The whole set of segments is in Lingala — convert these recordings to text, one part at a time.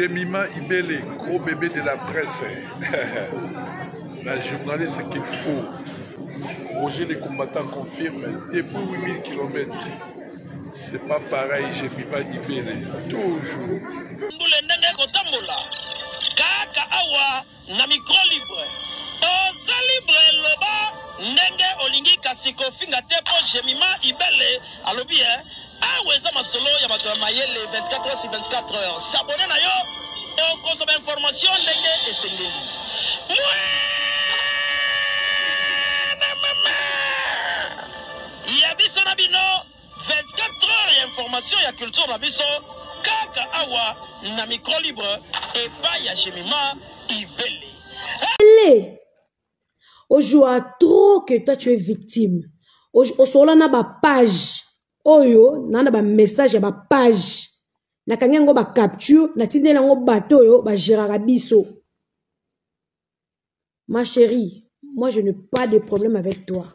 Jemima Ibele, gros bébé de la presse. la journaliste qu'il faut. Roger les combattants confirme depuis 8000 km. C'est pas pareil, Jemima Ibele. Toujours. Mbule ndenge kotambola kaka awa na micro libre oza libre loba ndenge olingi kasi kofinga te mpo Jemima Ibele alobi eh Awa eza masolo ya bato ya mayele 24 heures sur 24 heures. S'abonner na yo okozwa ba information ndenge esengeli. Mwana mama ya biso na bino 24 heures ya information ya culture na biso kaka awa na micro libre epai ya Jemima Ibele. Ele ojoua trop que toi tu es victime osolola na bapage oyo na na bamessage ya bapage nakangi yango bacapture natindeli yango bato oyo bagéraka biso ma chérie moi je n'ai pas de problème avec toi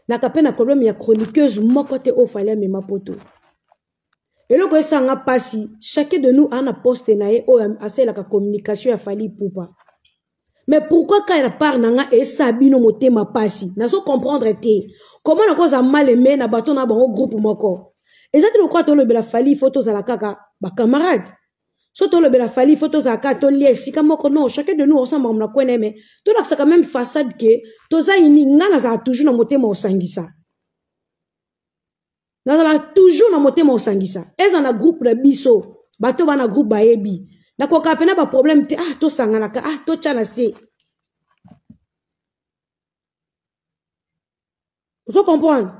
naka mpe na problème ya chroniqueuse moko te oyo fali amema poto eloko esanga mpasi chacun de nous aa na poste na ye oyo asalelaka communication ya fali ipupa mais pourquoi kaka na part na nga esa bino motema pasi nazo comprendre te comment nakozala mal aimé na bato na bango groupe moko eza te lokola tolobela fali ifo tozala kaka bacamarade so tolobela fali ifo tozala kaka tolia esika moko non chacun de nous osala makambo na kwene mais tolakisaka même façade ke toza ini nga nazala toujours na motema osangisa nazala toujours na motema osangisa eza na groupe na biso bato bana groupe bayebi nakokaa mpena baproblème te ah tosanganaka ah totya na se ozo comprendre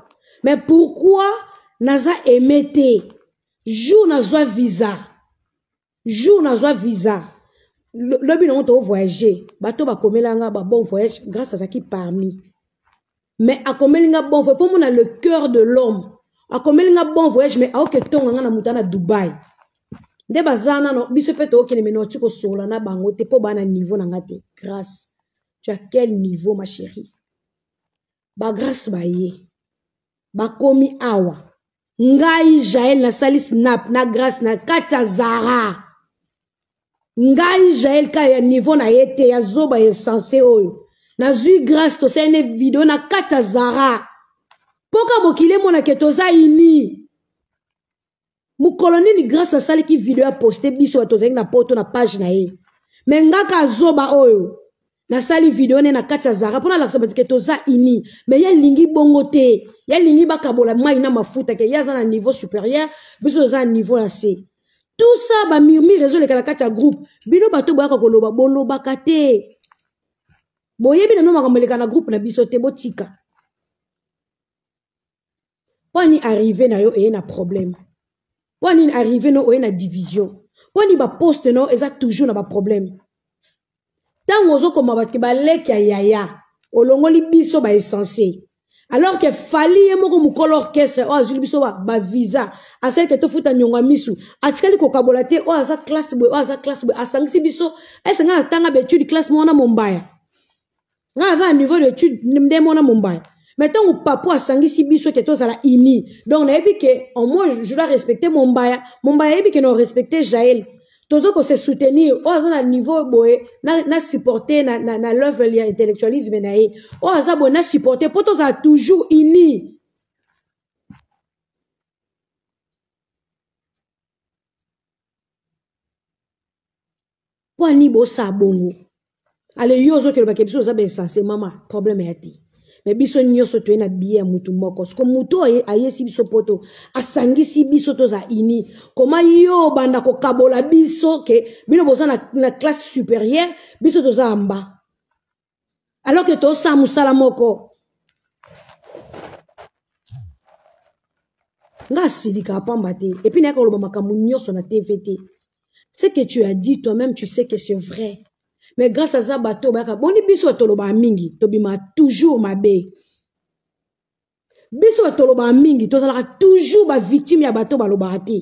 mais pourquoi naza aime te jour nazwa visa jour nazwa visa lobi nango to voyager bato bakomela nga ba bon voyage grâce azalaki parmi mais akomeli nga bon voyage mpo mona le cœur de l'homme akomeli nga bon voyage mais aoke tonga nga na moto na dubai nde baza nano biso mpe tookende meno oti kosolola na bango te mpo baa na niveau na nga te grâce tu as quel niveau ma chérie bagrâce baye bakomi awa ngai jael nasali snap na grace na kati ya zara ngai jael ka ya niveau na ye te ya zoba ya sense oyo nazwi grace tosali ne video na kati ya zara mpoka mokili emonake toza ini mokolo nini grace asaliki video aposte biso bato tozalaki na poto na page na ye me ngaka azoba oyo nasali video ne na kati ya zara mpo nalakisa bato ke toza uni me ye alingi bongo te ye alingi bakabola mai na mafuta ke ye aza na niveau supérieur biso toza na niveau ya se tout ça bamurmure ezoleka na kati ya groupe bino bato boyaka koloba bolobaka te boyebi nano makambo eleka na groupe na biso te botika mpo nini arrive na yo eye na problème mpo nini arrive no oye na division mpo nini baposte no eza toujours na baproblème ntango ozokoma bato baleki ya yaya olongoli biso baessense alors que fali ye moko mokolo orchestre oyo azwili biso bavisa ba asali ke tofuta niongo ya misu atikali kokabola te oyo aza classe boye oyo aza classe boye asangisi biso ese ngai natanga baetude classe moko na mombaya ngai aza na niveau d'étude nde mona mombaya mais ntango papo asangisi biso ke tozala uni donc nayebi ke au moins je dois respecter mombaya mombaya ayebi ke na respecter jael tozo ko se soutenir oyo aza na niveau boye na, na supporter na, na, na level ya intellectualisme na ye oyo aza boye na supporter mpo tozala toujours uni mpo ani bosala bongo ale yo ozokende bake biso oza bainsense mama problème ya te me biso nyonso toye na biye ya mutu moko siko mutu oyo ayesi biso poto asangisi biso toza ini koma yo obanda kokabola biso ke bino boza na, na classe supérieure biso toza amba alors que tosala mosala moko nga asilikaka pamba te epuis nayaka koloba makambo nyonso na tv te ce que tu as dit toi-même tu sais que c'est vrai mais grâce aza bato bayaka boni biso tolobaka mingi tobimaka toujours mabe biso bato tolobaka mingi tozalaka toujours bavictime ya bato balobaka te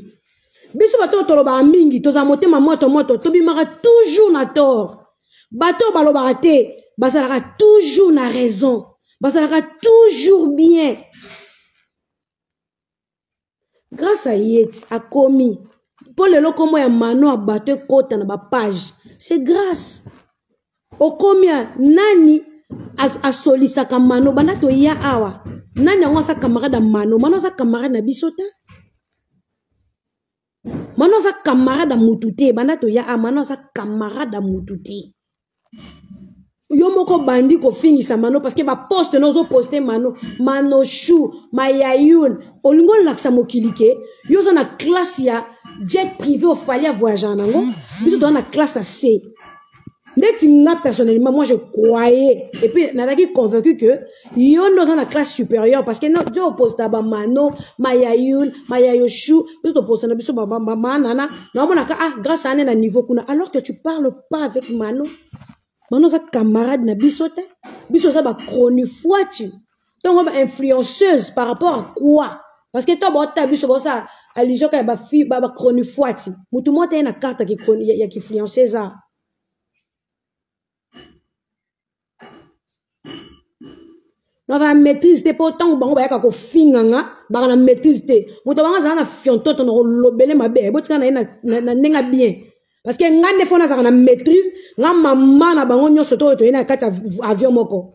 biso bato oyo tolobaka mingi tozala motema moto moto tobimaka toujours na tort bato oyo balobaka te bazalaka toujours na raison bazalaka toujours bien grâce à ye ti akomi mpo Mpo lelo kombo ya Mano ya bato ekota na ba page. C'est grâce. Okomi nani as, asolisaka Mano banda toya awa. Nani yango aza camarade ya Mano? Mano aza camarade na biso te. Mano aza camarade ya mutu te banda toya awa Mano aza camarade ya mutu te. Yo moko bandi kofingisa Mano parce que ba poste no ozo poste Mano, Mano chou, Mayayun, olingo olakisa mokili ke yo oza na classe ya jet privé ofali a voyager nango, biso toza na classe ya C. Ndeti nga personnellement moi je croyais et puis nazalaki convaincu que yo nde oza na classe supérieure parce que no yo oposta ba Mano, Mayayun, Mayayoshu, biso toposta na biso ba ba ba manana, naomonaka ah grâce à na niveau kuna alors que tu parles pas avec Mano. Mano aza camarade na biso te. Biso oza ba chronifuati. Tongo ba influenceuse par rapport à quoi? Parce que toi bota biso bosa allusion ka ba fi ba ba chronifuati. Mutu moko te na carte ki ya ki influenceuse. Na ba maîtrise te po ntango bango bayaka kofinga nga baka na maîtrise te. Moto bango azala na fiontoto na kolobele mabe botika na ye na ndenge bien. Parce que nga nde fo nazalaka na maîtrise nga mama na bango nyonso to oyo toye na kati ya avion moko.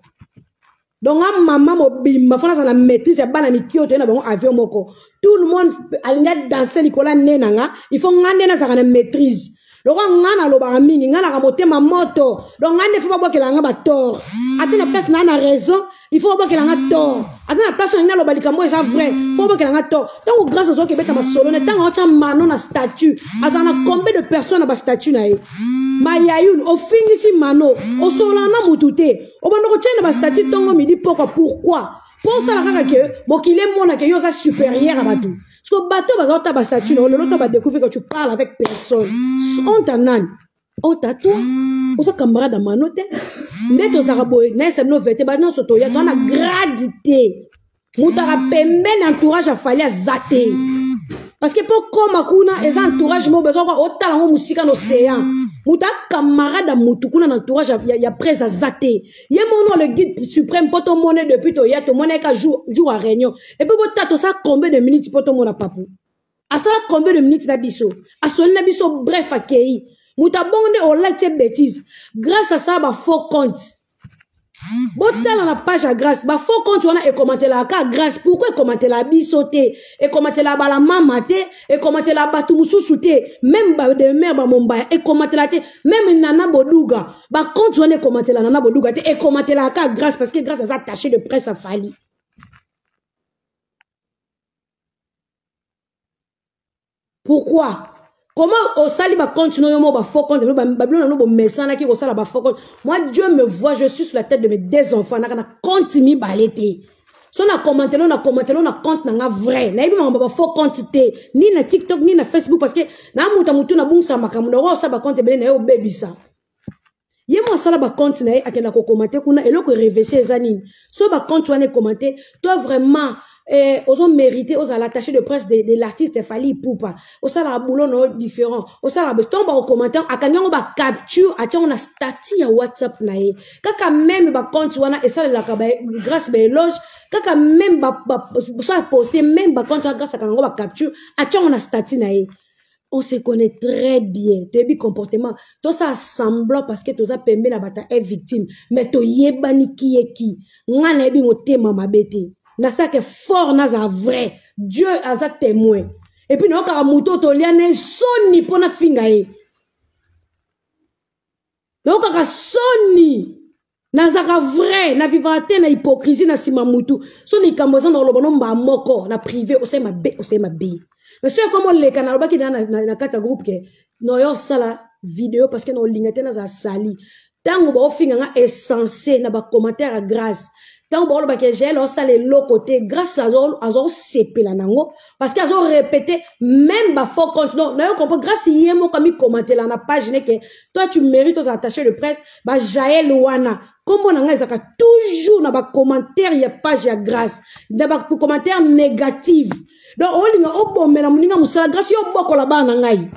Donc nga mama mobimba fo nazala na maîtrise ya bana miki oyo toye na bango avion moko. Tout le monde alingi adanse likolo ya nde na nga, il faut nga nde nazalaka na maîtrise. Lokola nga nalobaka mingi, nga nalaka motema moto. Donc nga nde fo babwakela nga ba tort. Ata na place na na raison, il faut babwakela nga tort. Ata na place na naloba likambo eza vrai, faut babwakela nga tort. Tango grâce azoki ebeta masolo ne, tango aotya Mano na statut, azala na combien de personnes na ba statut na ye? Mayayun, ofingisi Mano, osolola na mutu te. Obanda kotia na ba statut tongo midi pokwa, pourquoi? Po osala kaka ke mokili emona ke yo oza supérieur ya bato. Parce que bato baza kotala ba statut na yo, lelo to ba découvrir que tu parles avec personne. Honte à nani? Honte à toi. Oza camarade ya Mano te. Nde tozalaka boye, nayesa bino vérité, ba nyonso toya, toza na grade te. Moto aka pembeni entourage ya Fally aza te. Parce que po koma kuna eza entourage moko besoin kwa otala ngo musika na océan. Moto a camarade ya mutu kuna na entourage ya presse aza te. Ye mono le guide suprême po tomone depuis toya tomone ka jour jour à réunion. Et puis bota to ça combien de minutes po tomona papu. Asala combien de minutes na biso? Asoli na biso bref akei. Moto abongo nde olakisi ye bêtise. Grâce à ça ba faux compte. Botala na page ya Grâce, ba faux compte wana ekomantelaka ka Grâce. Pourquoi ekomantelaka biso te? Ekomantelaka bala mama te, ekomantelaka bato mosusu te, même ba de mère ba mombaya ekomantelaka te, même Nana Boduga, ba compte wana ekomantelaka Nana Boduga te, ekomantelaka ka Grâce parce que Grâce aza attaché de presse à Fally. Pourquoi? Comment osali ba compte no yo mo ba faux compte ba babilo no bo mesana ki kosala ba faux compte. Moi Dieu me voit, je suis sur la tête de mes deux enfants na kana compte mi balete. So na commenter na commenter na compte na nga vrai. Na yebi ba faux compte te ni na TikTok ni na Facebook parce que na muta mutu na bungisa makambo na osa ba compte belé na yo bebisa. Ye mo asala ba compte na ye akenda ko commenter kuna eloko revese eza nini? So ba compte wana commenter, toi vraiment ozo mériter ozala attaché de presse de l'artiste Fally Ipupa. Osala boulot no différent. Osala ba tomba ko commenter akangi yango ba capture atia na statut ya WhatsApp na ye. Kaka même ba compte wana esalelaka ba grâce ba éloge, kaka même ba, ba so poster même ba compte wana grâce akangi yango ba capture atia na statut na ye. On se connaît très bien. Toyebi comportement. To ça semblant parce que toza pembe na bata est victime. Mais to yebani qui est qui. Nga na yebi motema mabete. Na ça que fort naza vrai. Dieu aza témoin. Et puis na okaka muto to lia ne soni pona finga ye. Na okaka soni. Nazaka vrai, na vivra te na hypocrisie na sima mutu. So ni kambo za na oloba no mba moko na privé osema mabe, osema mabe. Mais soki comme oleka na lobaki na, na, na kati ya groupe ke no yo sala vidéo parce que na olinga te na za sali. Tango ba ofinga nga essentiel na ba commentaire à grâce. Tango ba oloba ke j'ai lo sala eloko te grâce azo azo sepela nango parce que azo répéter même ba faux compte. Donc na yo comprendre grâce yé moko mi commenter la na page ne ke toi tu mérites aux attachés de presse ba Jaël wana. Kombo na nga ezaka toujours na ba commentaire ya page ya grâce, na ba commentaire négative. Donc olinga obomela moninga musala grâce yo bokola bana na ngai.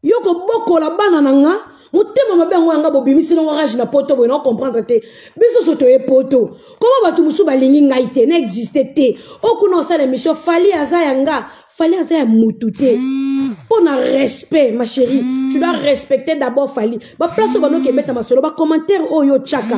Yo ko bokola bana na nga, Motema mabe yango yanga bobimisi nango rage na poto boye na comprendre te. Biso so toye poto. Koma bato mosusu balingi ngai te, na existe te. Oyo kuna osala émission, Fally aza ya nga, Fally aza ya mutu te. Mpo na respect, ma chérie, tu dois respecter d'abord Fally. Ba place oyo banoki ebeta masolo, ba commentaire oyo otyaka.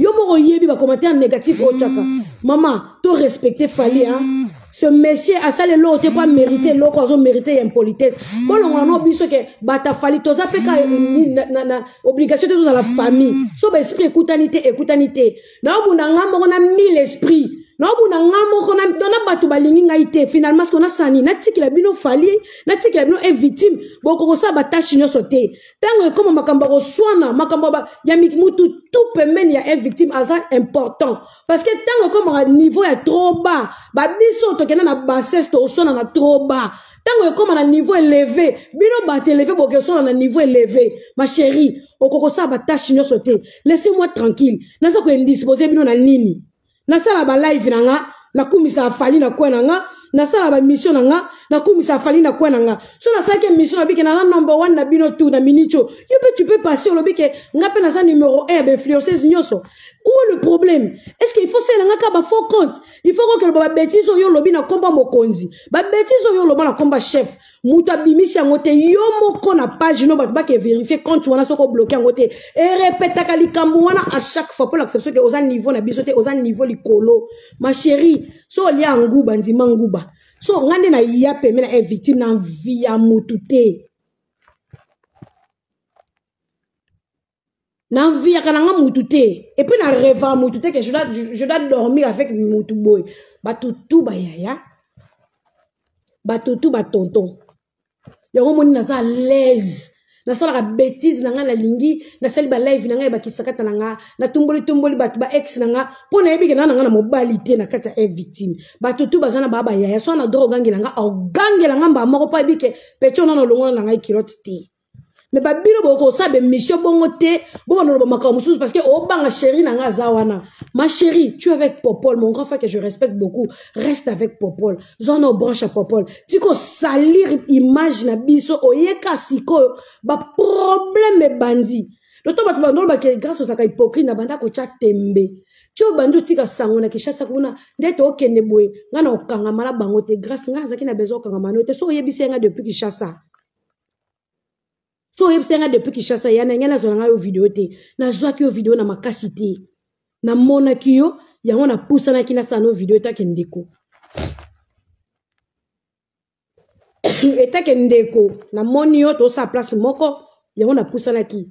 Yo moko oyebi ba commentaire négatif oyo otyaka. Mama, to respecter Fally, hein. Ce monsieur asali eloko te po amérite eloko azo mérite ya impolitesse. Bolongola no biso ke bata Fally toza pe ka na, na, na obligation te tozala famille. So ba esprit ekutani te, ekutani te. Naobunda nga moko na mille esprit. Naobunda nga moko na na bato balingi ngai te. Finalement ce qu'on a sani, natikela bino Fally, natikela bino e victime. Bokokosala ba tâche nyonso te. Tango ekoma makambo ya koswana, makambo ya mutu tout pembeni ya e victime aza important. Parce que tango ekomaka niveau ya trop bas, ba biso tokenda na bassesse toswana na trop bas. Tango ekoma na niveau élevé, bino bato élevé bokeswana na niveau élevé. Ma chérie, okokosala ba tâche nyonso te. Laissez-moi tranquille. Naza ko indisposer bino na nini? Nasala ba live na nga, nakumisa Fally na coin na nga, nasala ba mission na nga, nakumisa Fally na coin na nga. So nasalaki mission na bike na na number 1 na bino tout na minute oyo. Yo pe tu peux passer olobi ke nga pe naza numéro 1 ya ba influenceuse nyonso. Où est le problème? Est-ce qu'il faut salela nga ka ba faux compte? Il faut que ba bêtises oyo lobi na komba mokonzi. Ba bêtises oyo loba na komba chef. Mutu abimisi yango te, yo moko na page no bato bake vérifier compte wana soko bloquer yango te. Et répétaka likambo wana à chaque fois pour l'accepter que oza niveau na biso te, oza niveau likolo. Ma chérie, so olia nguba ndima nguba. So nga nde na ya pembe na victime na vie ya mutu te. Na enviaka na nga mutu te. Et puis na rêva mutu te que je dois dormir avec mutu boy. Batu tout ba yaya. Batu tout ba tonton. Yango moni naza à l'aise. Nasalaka bêtise na nga nalingi, nasali ba live na nga ba kisakata na nga, na tumboli tumboli batu ba ex na nga, po nayebi ke na nga na mobali te na kati ya victime. Batu tout baza na ba ba yaya, so na drogue gangela nga, au gangela nga mba moko po yebi ke pecho na longola na ngai culotte te. Mais ba bino boko sa be mission bongo te, bongo na loba makambo mosusu parce que obanga chérie na nga aza wana. Ma chérie, tu es avec Popol, mon grand frère que je respecte beaucoup, reste avec Popol. Zona branche à Popol. Tiko salir image na biso oyeka sikoyo ba problème ebandi. Loto bato bandolo ba ke grâce osaka hypocrite na banda kotia tembe. Ti obandi otika sango na Kinshasa kuna nde tokende boye nga na okangama na bango te. Grâce nga azaki na besoin okangama no te. So oyebisi nga depuis Kinshasa. So oyebisi nga depuis Kinshasa ya na nga nazwa nga yo video te. Nazwaki yo video na makasi te. Namonaki yo yango napusanaki nasala no video etake ndeko. Etake ndeko namoni yo tosala place moko yango napusanaki.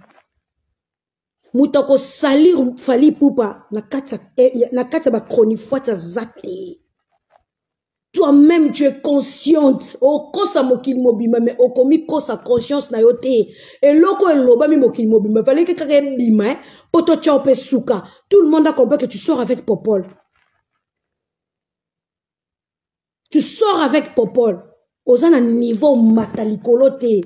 Moto akosalir Fally Ipupa na kati ya ba chronifuati aza te. Toi-même tu es consciente okosa mokili mobimba mais okomi kosa conscience na yo te. Eloko elobami mokili mobimba fallait que kaka ebima, hein, po totya yo mpe suka. Tout le monde a compris que tu sors avec Popol. Tu sors avec Popol. Oza na niveau mata likolo te.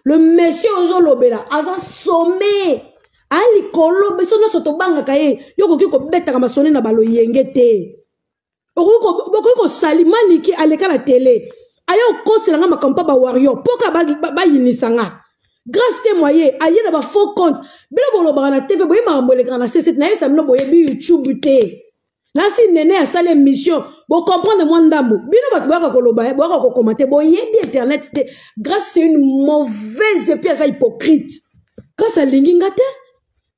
Le monsieur ozolobela aza sommet. A likolo biso nyonso tobangaka ye. Yo okoki kobetaka masone na baloyenge te. Okoki kosali maniki aleka na télé. Aye okosela nga makambo pa ba warrior poka bayinisa nga. Grâce te moyen aye na ba faux compte. Bino bolobaka na TV boye makambo elekaka na C7 na yesa bino boyebi YouTube te. Nasi nene asali émission, bo comprendre moi ndambu. Bino bato boyaka koloba, boyaka ko commenter, boyebi internet te. Grâce c'est une mauvaise et puis aza hypocrite. Grâce alingi nga te.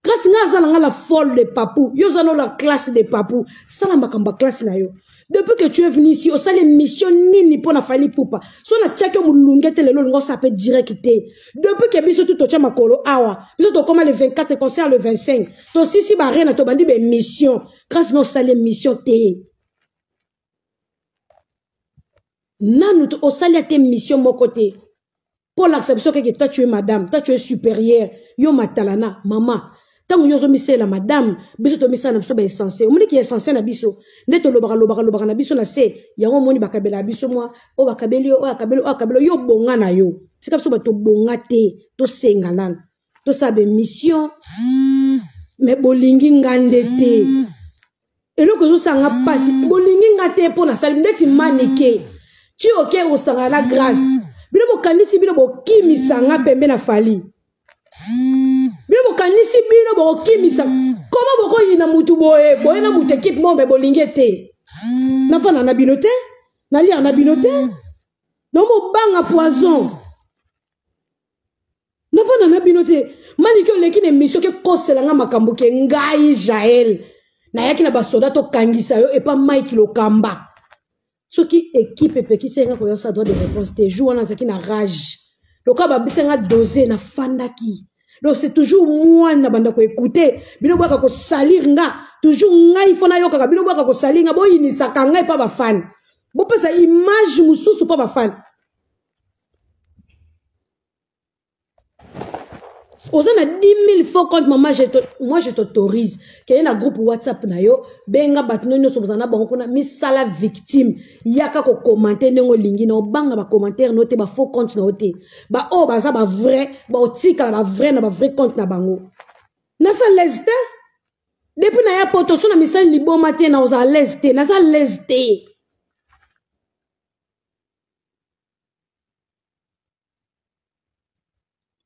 Grâce nga aza na nga la folle de papou. Yo za no la classe de papou. Sala makambo ya classe na yo. Depuis que tu es venu ici, osali émission nini pona Fally Ipupa. So na tiaki yo mulunge te lelo lingo sape direct te. Depuis que biso tout totia makolo awa, biso tokoma le 24 concert le 25. To sisi ba reine to bandi ba émission. Grâce no osali émission te. Nanu to osali ate émission moko te. Pour l'acceptation que toi tu es madame, toi tu es supérieure, yo matalana, maman. Tango yo zomisela madame, biso to misala na biso ba essentiel. Omoni ki essentiel na biso. Nde to lobaka lobaka lobaka na biso na se, yango omoni bakabela biso moi, o bakabeli yo, o akabeli, o akabeli yo bonga na yo. Sika biso ba to bonga te, to senga nanu. To sa be mission. Mais bolingi ngande te. Eloko ezosanga pasi, bolingi nga te mpo nasali ndeti manike. Ti oke osangana na grâce. Bino bokandisi bino bokimisa nga pembe na Fally. Bino bokanisi bino bokokimisa koma bokoyina mutu boye boye na mutu ekipe moko me bolingi te. Nafanda na bino te, nalia na bino te. Donc bobanga poison. Nafanda na bino te. Maniki oleki na émission ke kosela nga makambo ke ngai Jael. Nayaki na basoda tokangisa yo epa Mike Lokamba. Soki équipe epekisi nga koyosa droit de réponse te jour wana nazalaki na rage. Lokola babisa nga dose nafandaki. Donc c'est toujours moi na banda ko écouter bino boyaka ko salir nga toujours ngai fo nayokaka bino boyaka ko salir nga boyinisaka ngai pa bafani bopesa image mosusu mpo bafani oza na 10 000 faux compte mama je te, moi je t'autorise kende na groupe whatsapp na yo benga bato no nyonso bozala na bango kuna misala victime yaka kokomante ndenge olingi na obanga bacommentaire no te bafaux compte na yo te baoyo baza bavrai baotikala bavrai na bavrai compte na bango naza lese te depuis naya poto so na misali liboma te na ozala lese te naza lese te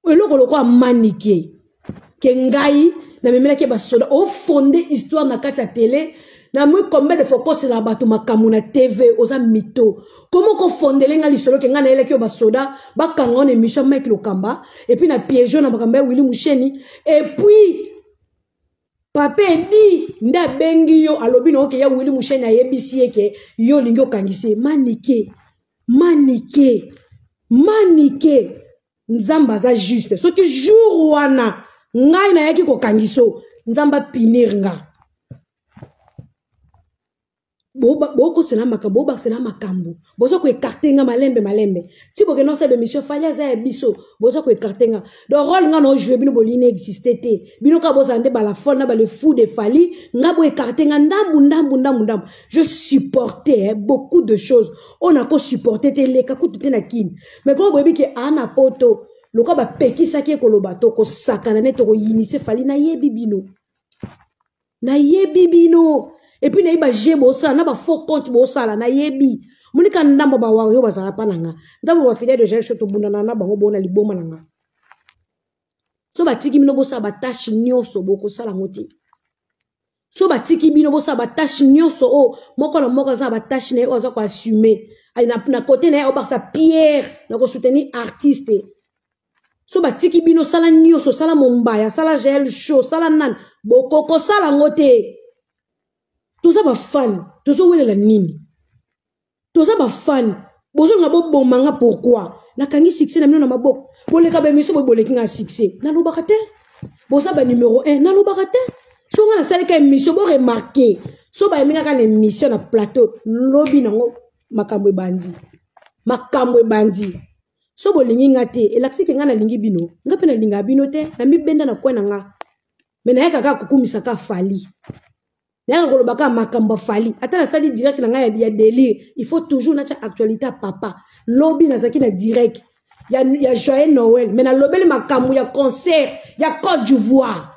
eloko lokola manike ke ngai namemelaki basoda ofonde histoire na kati ya tele namoi combien de fois okosela bato makambo na tv oza mito koma okofondele ngai lisolo ke ngai nayelaki yo basoda bakanga na émission mike lokamba epuis na piège na makambo ya willi musheni epuis papa edi nde abengi yo alobi na oke ya willi musheni ayebisi ye ke yo olingi okangisi ye manike manike manike nzambe aza juste soki jour wana ngai nayaki kokangiso nzambe apinir nga bokosela makambo bobakisela makambo boza koekarte nga malembe malembe ti bokende osala bemission fali aza ya biso boza koekarte nga donc role nga na ojoue bino bolingi na existe te bino kaka bozala nde bala folle na bale fou de fali nga boekarte nga ndambu ndambu ndambu ndambu je supporte eh, beaucoup de choses oyo nakosupporte te eleka kutu te na kini mais koma boyebi ke aa na poto lokola bapekisaki ye koloba tokosakana ne tokoyinise fali nayebi bino nayebi bino epuis nayebi baje bosala na bafaux compte bosala nayebi monika ndambo bawario bazala mpa na nga ndambo bafidèle de jael sho tobundana na bango bona liboma na nga so batiki bino bosala batashe nyonso bokosala yango te so batiki bino bosala batashe nyonso oyo moko na moko aza na batashe na ye oyo aza koassume na, na kote na ye obakisa pierre na kosoutenir artiste so batiki bino sala nyonso sala mombaya sala gel show sala nani bokokosala yango te toza bafani tozowelela nini toza bafani bozolinga boboma nga pourkui nakangi succès na bino na maboko boleka baemission boye boleki nga succès nalobaka te boza ba numero 1 nalobaka te so nga nasalika émission boremarke so bayemi kaka na émission na plateau lobi nango makambo ebandi makambo ebandi so bolingi nga te elakisi ke nga nalingi bino nga mpe nalingaka bino te namibenda na kwe na nga me nayaka kaka kokumisa ka fali nayaka koloba kaka makambo ya fali ata nasali direct na ngai ya délire il faut toujours natya actualité ya papa lobi nazalaki na direct ya, ya joyeux noël me nalobeli makambo ya concert ya côte d'ivoire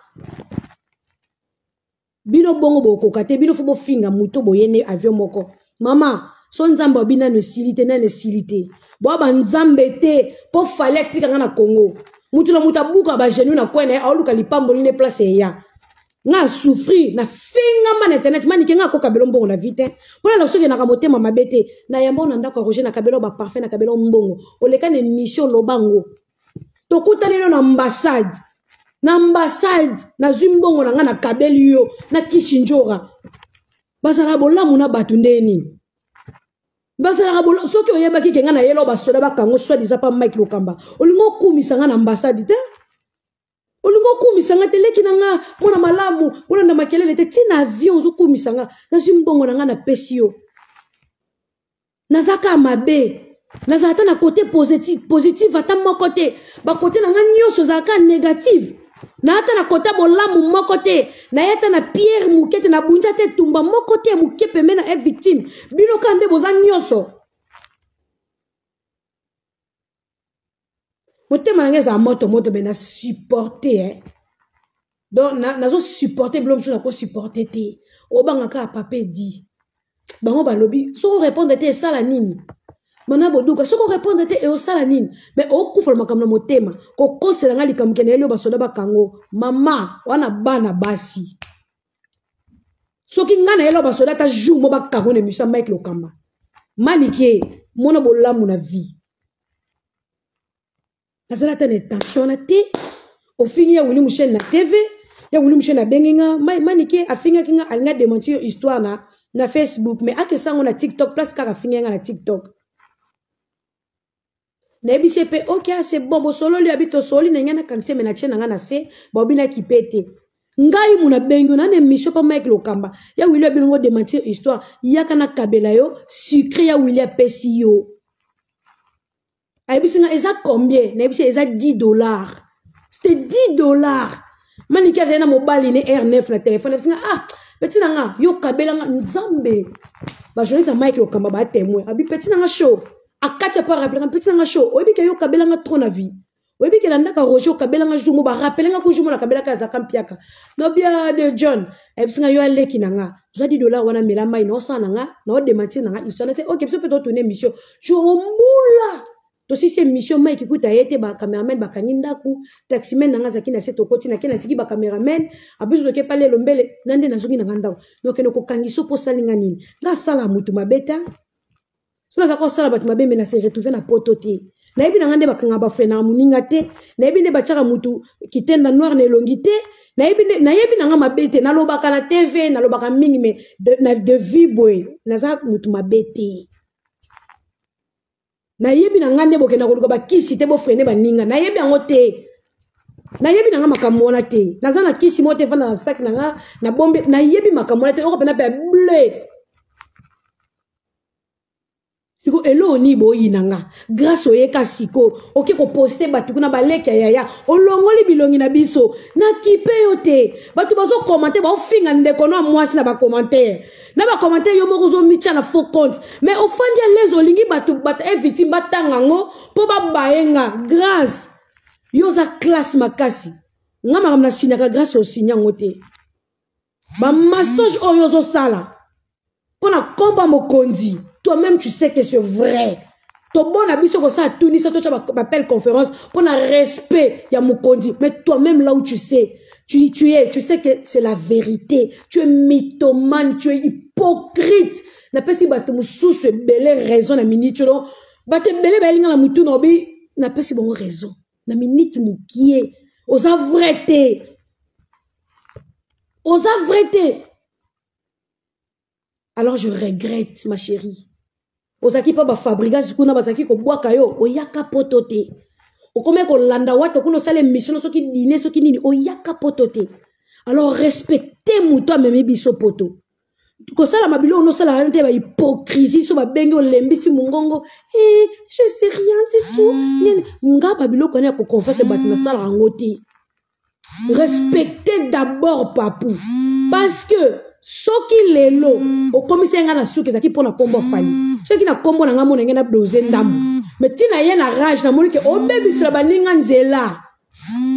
bino bongo bokoka te bino fo bofinga moto boye ne avion moko mama so nzambe abi nano esili te nano esili te boa banzambe te mpo fali atika nga na congo motu na moto abuka bagenou na kwe na ye aoluka lipamboli nde place eya nga asouffrir nafingama na internet manike nga akokabelo mbongo na vie te mpo na soki enaka motema mabe te na yamba na ndako ya roger nakabelo baparfum nakabelo mbongo oleka na émission oloba ngo tokutani no na ambassade na ambassade nazwi mbongo na ngai nakabeli yo na kishinjora bazalaka bolamu na bato nde nini bazalaka bolamu soki oyebaki ke ngai nayela basoda bakango soit disant pa mike lokamba olingi okumisa ngai na ambassade te olingi okumisa ngai te leki na ngai mwana malamu kolanda makelele te ntina avion ozokumisa ngai nazwi mbongo na ngai napesi yo naza kaka mabe nazala ata na kote positive, positive ata moko te bakote na ngai nyonso ezala kaka négative na ata na kota bolamu moko te naye ata na pierre moke te nabunzi ata etumba moko te moke pembe na e victime bino kaka nde boza nyonso motema na ngai ezala moto moto me na supporte eh. donc nazo supporte bilo mosusu nakosupporte te obanga kaka papa edi bango balobi soki orépondre te esala nini Mana boduka soki orépondre te eosala nini? Mais okufala makambo na motema, kokosela nga likambo kende yeli oyo basoda bakango mama wana bana basi. Soki nga na yeli basoda ata jour mo bakango na émission ya Mike Lokamba. Manike mona bolamu na vie. Nazala ata na intention wana te. Ofingi ya Willy Musheni na TV, ya Willy Musheni abengi nga Manike afingaki nga, alinga démentir histoire na Facebook, mais akesa yango na TikTok, place kaka afingi nga na TikTok. Nayebisi ye mpe ok, ah, c'est bon, bosololi abi tosoli na ngai nakangisi me na tie na ngai na se baobi na kipe te. Ngai mu nabengi yo na na émission pa Mike Lokamba ya Willy abinongo démentir histoire, yaka na kabela yo sucré ya Willy apesi yo. Ayebisi nga eza combien? Nayebisi eza $10. C'était $10. Maniki azali na mobali ne R9 na telefone, ayebisi nga ah petit na nga yo kabela nga nzambe. Ba journaliste ya Mike Lokamba ba témoin. Abi petit na nga show. Akati ya pa rappeler nga petit na nga show. Oyebi ke yo kabela nga trop na vie. Oyebi ke na ndaka Roger okabela nga jour mo ba rappeler nga ko jour mo na kabela ka azaka mpiaka. No bia de John. Ayebisi nga yo aleki na nga. Zwa $10 wana mela mai na osala na nga, na odementir na nga histoire. Na se ok biso pe to tourner émission. Jour mbula. Tosisi émission Mike kuta ye te ba cameraman bakangi ndaku, taximan na nga azalaki na se tokoti na ke natiki ba cameraman, abiso toke pa lelo mbele na nde nazongi na nga ndako. Nokende kokangisa po osali nga nini? Nga asala mutu mabe ta. Soki naza kosala bato mabe me na se retrouver na poto te. Nayebi na nga nde bakanga ba frena moninga te. Nayebi nde batiaka mutu kitenda noir na elongi te. Nayebi nde, nayebi na nga mabe te. Nalobaka na TV, nalobaka mingi me de, na de vie boye. Naza mutu mabe te. Nayebi na nga nde bokenda koluka bakisi te bofrene baninga. Nayebi yango te. Nayebi na nga makambo wana te. Naza na kisi moko te vanda na sac na nga na bombe. Nayebi makambo wana te. Oko pena pe bleu. Siko eloko nini boyina nga? Grâce oyeka siko oke koposte bato kuna baleki ya yaya, olongoli bilongi na biso na kipe yo te. Bato bazokomante baofinga ndeko no ya mwasi na bacommentaire na bacommentaire, yo moko ozomitya na faux compte, mais ofandi ya lese olingi bato bato e victime batanga yango mpo babaye nga. Grâce yo oza classe makasi, nga makambo nasinyaka grâce osinya yango te. Ba massage oyo ozosala mpo na komba mokonzi, toi-même tu sais que c'est vrai. Tobona biso kosala tunisa totya bapel conférence mpo na respect ya mokonzi, mais toi-même là où tu sais, tu sais que c'est la vérité. Tu es mythomane, tu es hypocrite. Napesi bato mosusu ebele raison na minute oyo, bato ebele bayelinga na mutu na obi, napesi bango raison na minute mokie. Oza vrai te, oza vrai te. Alors je regrette ma chérie. Ozalaki mpa bafabrigas kuna bazalaki kobwaka yo, oyaka poto te. Okomi kolanda wata kuna osala émission soki dîner soki nini, oyaka poto te. Alors respecte moto amemi biso poto. Kosala mabilo ono osala wana te, ba hypocrisie so babengi olembisi mongongo. Eh, je sais rien du tout. Nini nga ba biloko wana ya koconvaincre bato nasalaka yango te. Respectez d'abord Papou, parce que soki lelo okomisi nga na suki ezalaki mpona kombo Fally, soki na kombo na nga mona nge na dose ndambo, mais ntina ye na rage namoni ke obebisela baninga nzela.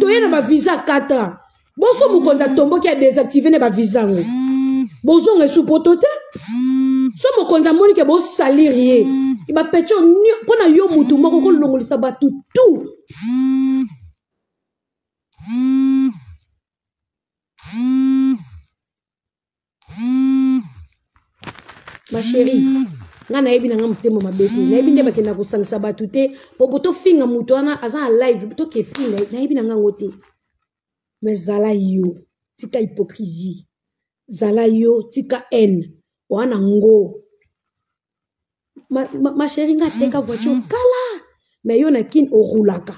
Toye na bavisa 4 ans, boso mokonzi atomboki ya désactive ne bavisa yango, bozonga esu poto te. So mokonzi amoni ke bosalir ye bapetio mpona yo mutu moko kolongolisa bato tout. Ma chérie, nga nayebi na nga motema mabe te, nayebi nde bakenda kosangisa bato te po botofinga moto wana aza na live tokefinga, nayebi na nga yango te. Mais zala yo, tika hypocrisie, zala yo, tika haine wana ngo. Ma chérie, nga teka voiture kala, mais yo na kin orulaka,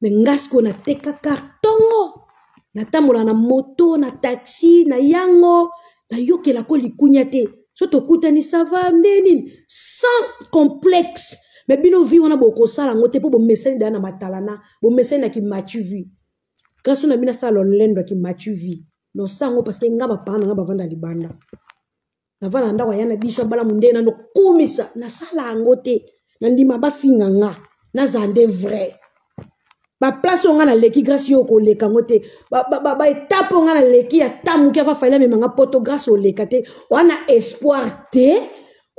mais nga sikoyo nateka cartongo, natambola na moto na taxi na yango, nayokelako likunya te. So tokutani ça va nde nini, sans complexe. Mais bino vi wana bokosala yango te mpo bomesani daya na matalana, bomesani na kimatu vi. Grâce na bino asala lolendo ya kimatu vi nosango, parce que nga bapara na nga bavanda libanda, navanda na ndako ya na biso abala mondele na nokumisa, nasala yango te. Nandima bafinga nga, nazala nde vrai. Baplace oyo nga naleki, grâce yo okoleka yango te. Baetape oyo nga naleki ata moke ava Fally amema nga poto, grâce oleka te. Oa na espoir te,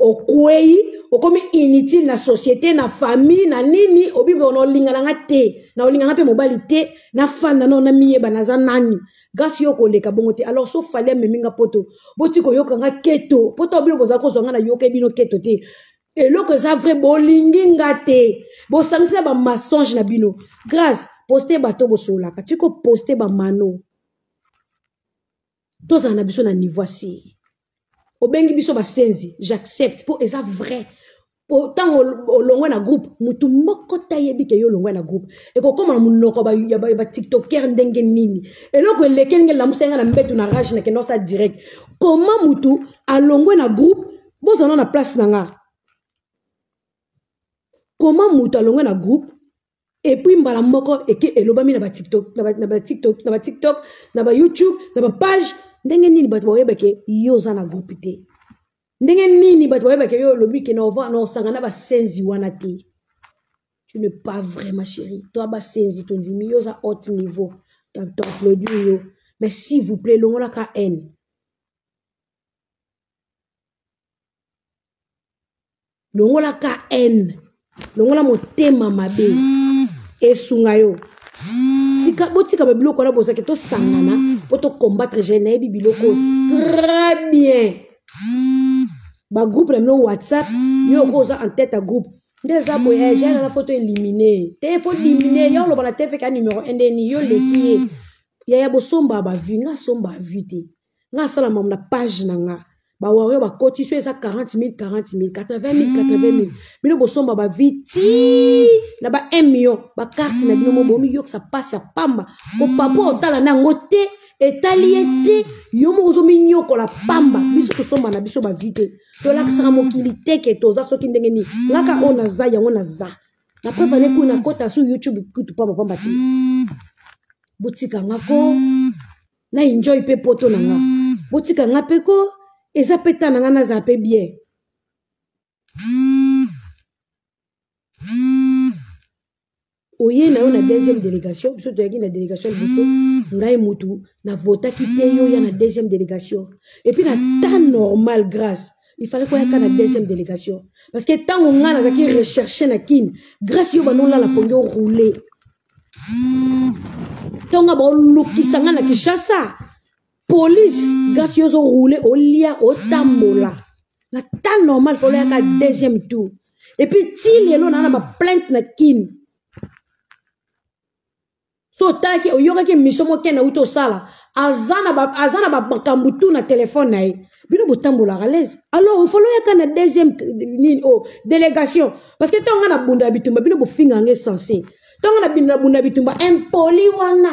Okwei, okomi inutile na société, na famille, na nini, obibi na olinga na nga te, na olinga nga pe mobali te, na fanda na miyeba naza nani. Grâce yo koleka bongo te. Alors so fallait amemi nga poto, boti koyoka nga keto, poto bino boza kozwa nga na yoka bino keto te. Eloko eza vrai, bolingi nga te, bosangisi na ba mensonge na bino. Grâce, poste bato bosolaka, tiko poste ba mano. Tozala na biso na niveau si. Obengi biso basenzi, j'accepte po eza vrai. Po tango olongwe na groupe, mutu moko ta yebi ke yo olongwe na groupe. Ekokoma na munoko ba ya ba, ba tiktoker ndenge nini. Eloko eleke ndenge lamusa nga na mbetu na rage na kendo sa direct. Comment mutu alongwe na groupe, bozana na place na nga. Comment mutu alongwe na groupe et puis mbala moko eke elobami na ba TikTok, na ba TikTok, na ba TikTok, na ba YouTube, na ba page, ndenge nini bato bayeba ke yo oza na groupe te. Ndenge nini bato bayeba ke yo olobi ke na ova na osanga na basenzi wana te. Tu n'es pas vrai ma chérie. Toi basenzi tondimi yo oza haut niveau. T'applaudis yo. Mais s'il vous plaît longola ka haine. Longola ka haine, longola motema mabe esunga yo. Tika botika ba biloko wana bozaki tosangana po to combattre je nayebi biloko très bien. Ba groupe na bino WhatsApp yo oko oza en tête ya groupe nde eza boye, eh, jeune na photo éliminer te, faut diminuer yo loba na TV ka numéro 1 ndeni yo leki ye yaya bosomba ba vue nga somba vue te nga asala mamu na page na nga ba warrior ba koti so eza 40 000 40 000 80 000 80 000 bino bosomba ba vie ti na ba 1 million ba carte na bino mo bomi yokisa pasi ya pamba ko papa otala na yango te etali ye te yo moko ozominyokola pamba biso tosomba na biso ba vie te tolakisaka mokili te ke toza soki ndenge nini ngaka oyo naza yango naza na preuve ane kuna kota su YouTube kutu pamba pamba te botika nga ko na enjoy pe poto na nga botika nga pe ko eza pe ta na nga nazala pe bien oye na yo na deuxième délégation biso toyaki na délégation liboso ngai mutu na votaki te yo ya na deuxième délégation et puis na temps normal grâce il fallait koyaka na deuxième délégation parce que ntango ngai nazalaki recherche na kin grâce yo banolala pongi oroule ntongo baolukisa ngai na kinshasa police grâce yo ozoroule olia otambola na temps normal fo oloyaka deuxième tour et puis ti lelo naa na baplainte na kin so otalaki oyokaki émission moko ken auti osala aza na bamakambo tu na telefone na ye bino botambolaka lese alors ofolo oyaka na deuxième nini o oh, délégation parce que ntango nga na bunda ya bitumba bino bofinga yango esense ntango na bino na bunda ya bitumba impoli wana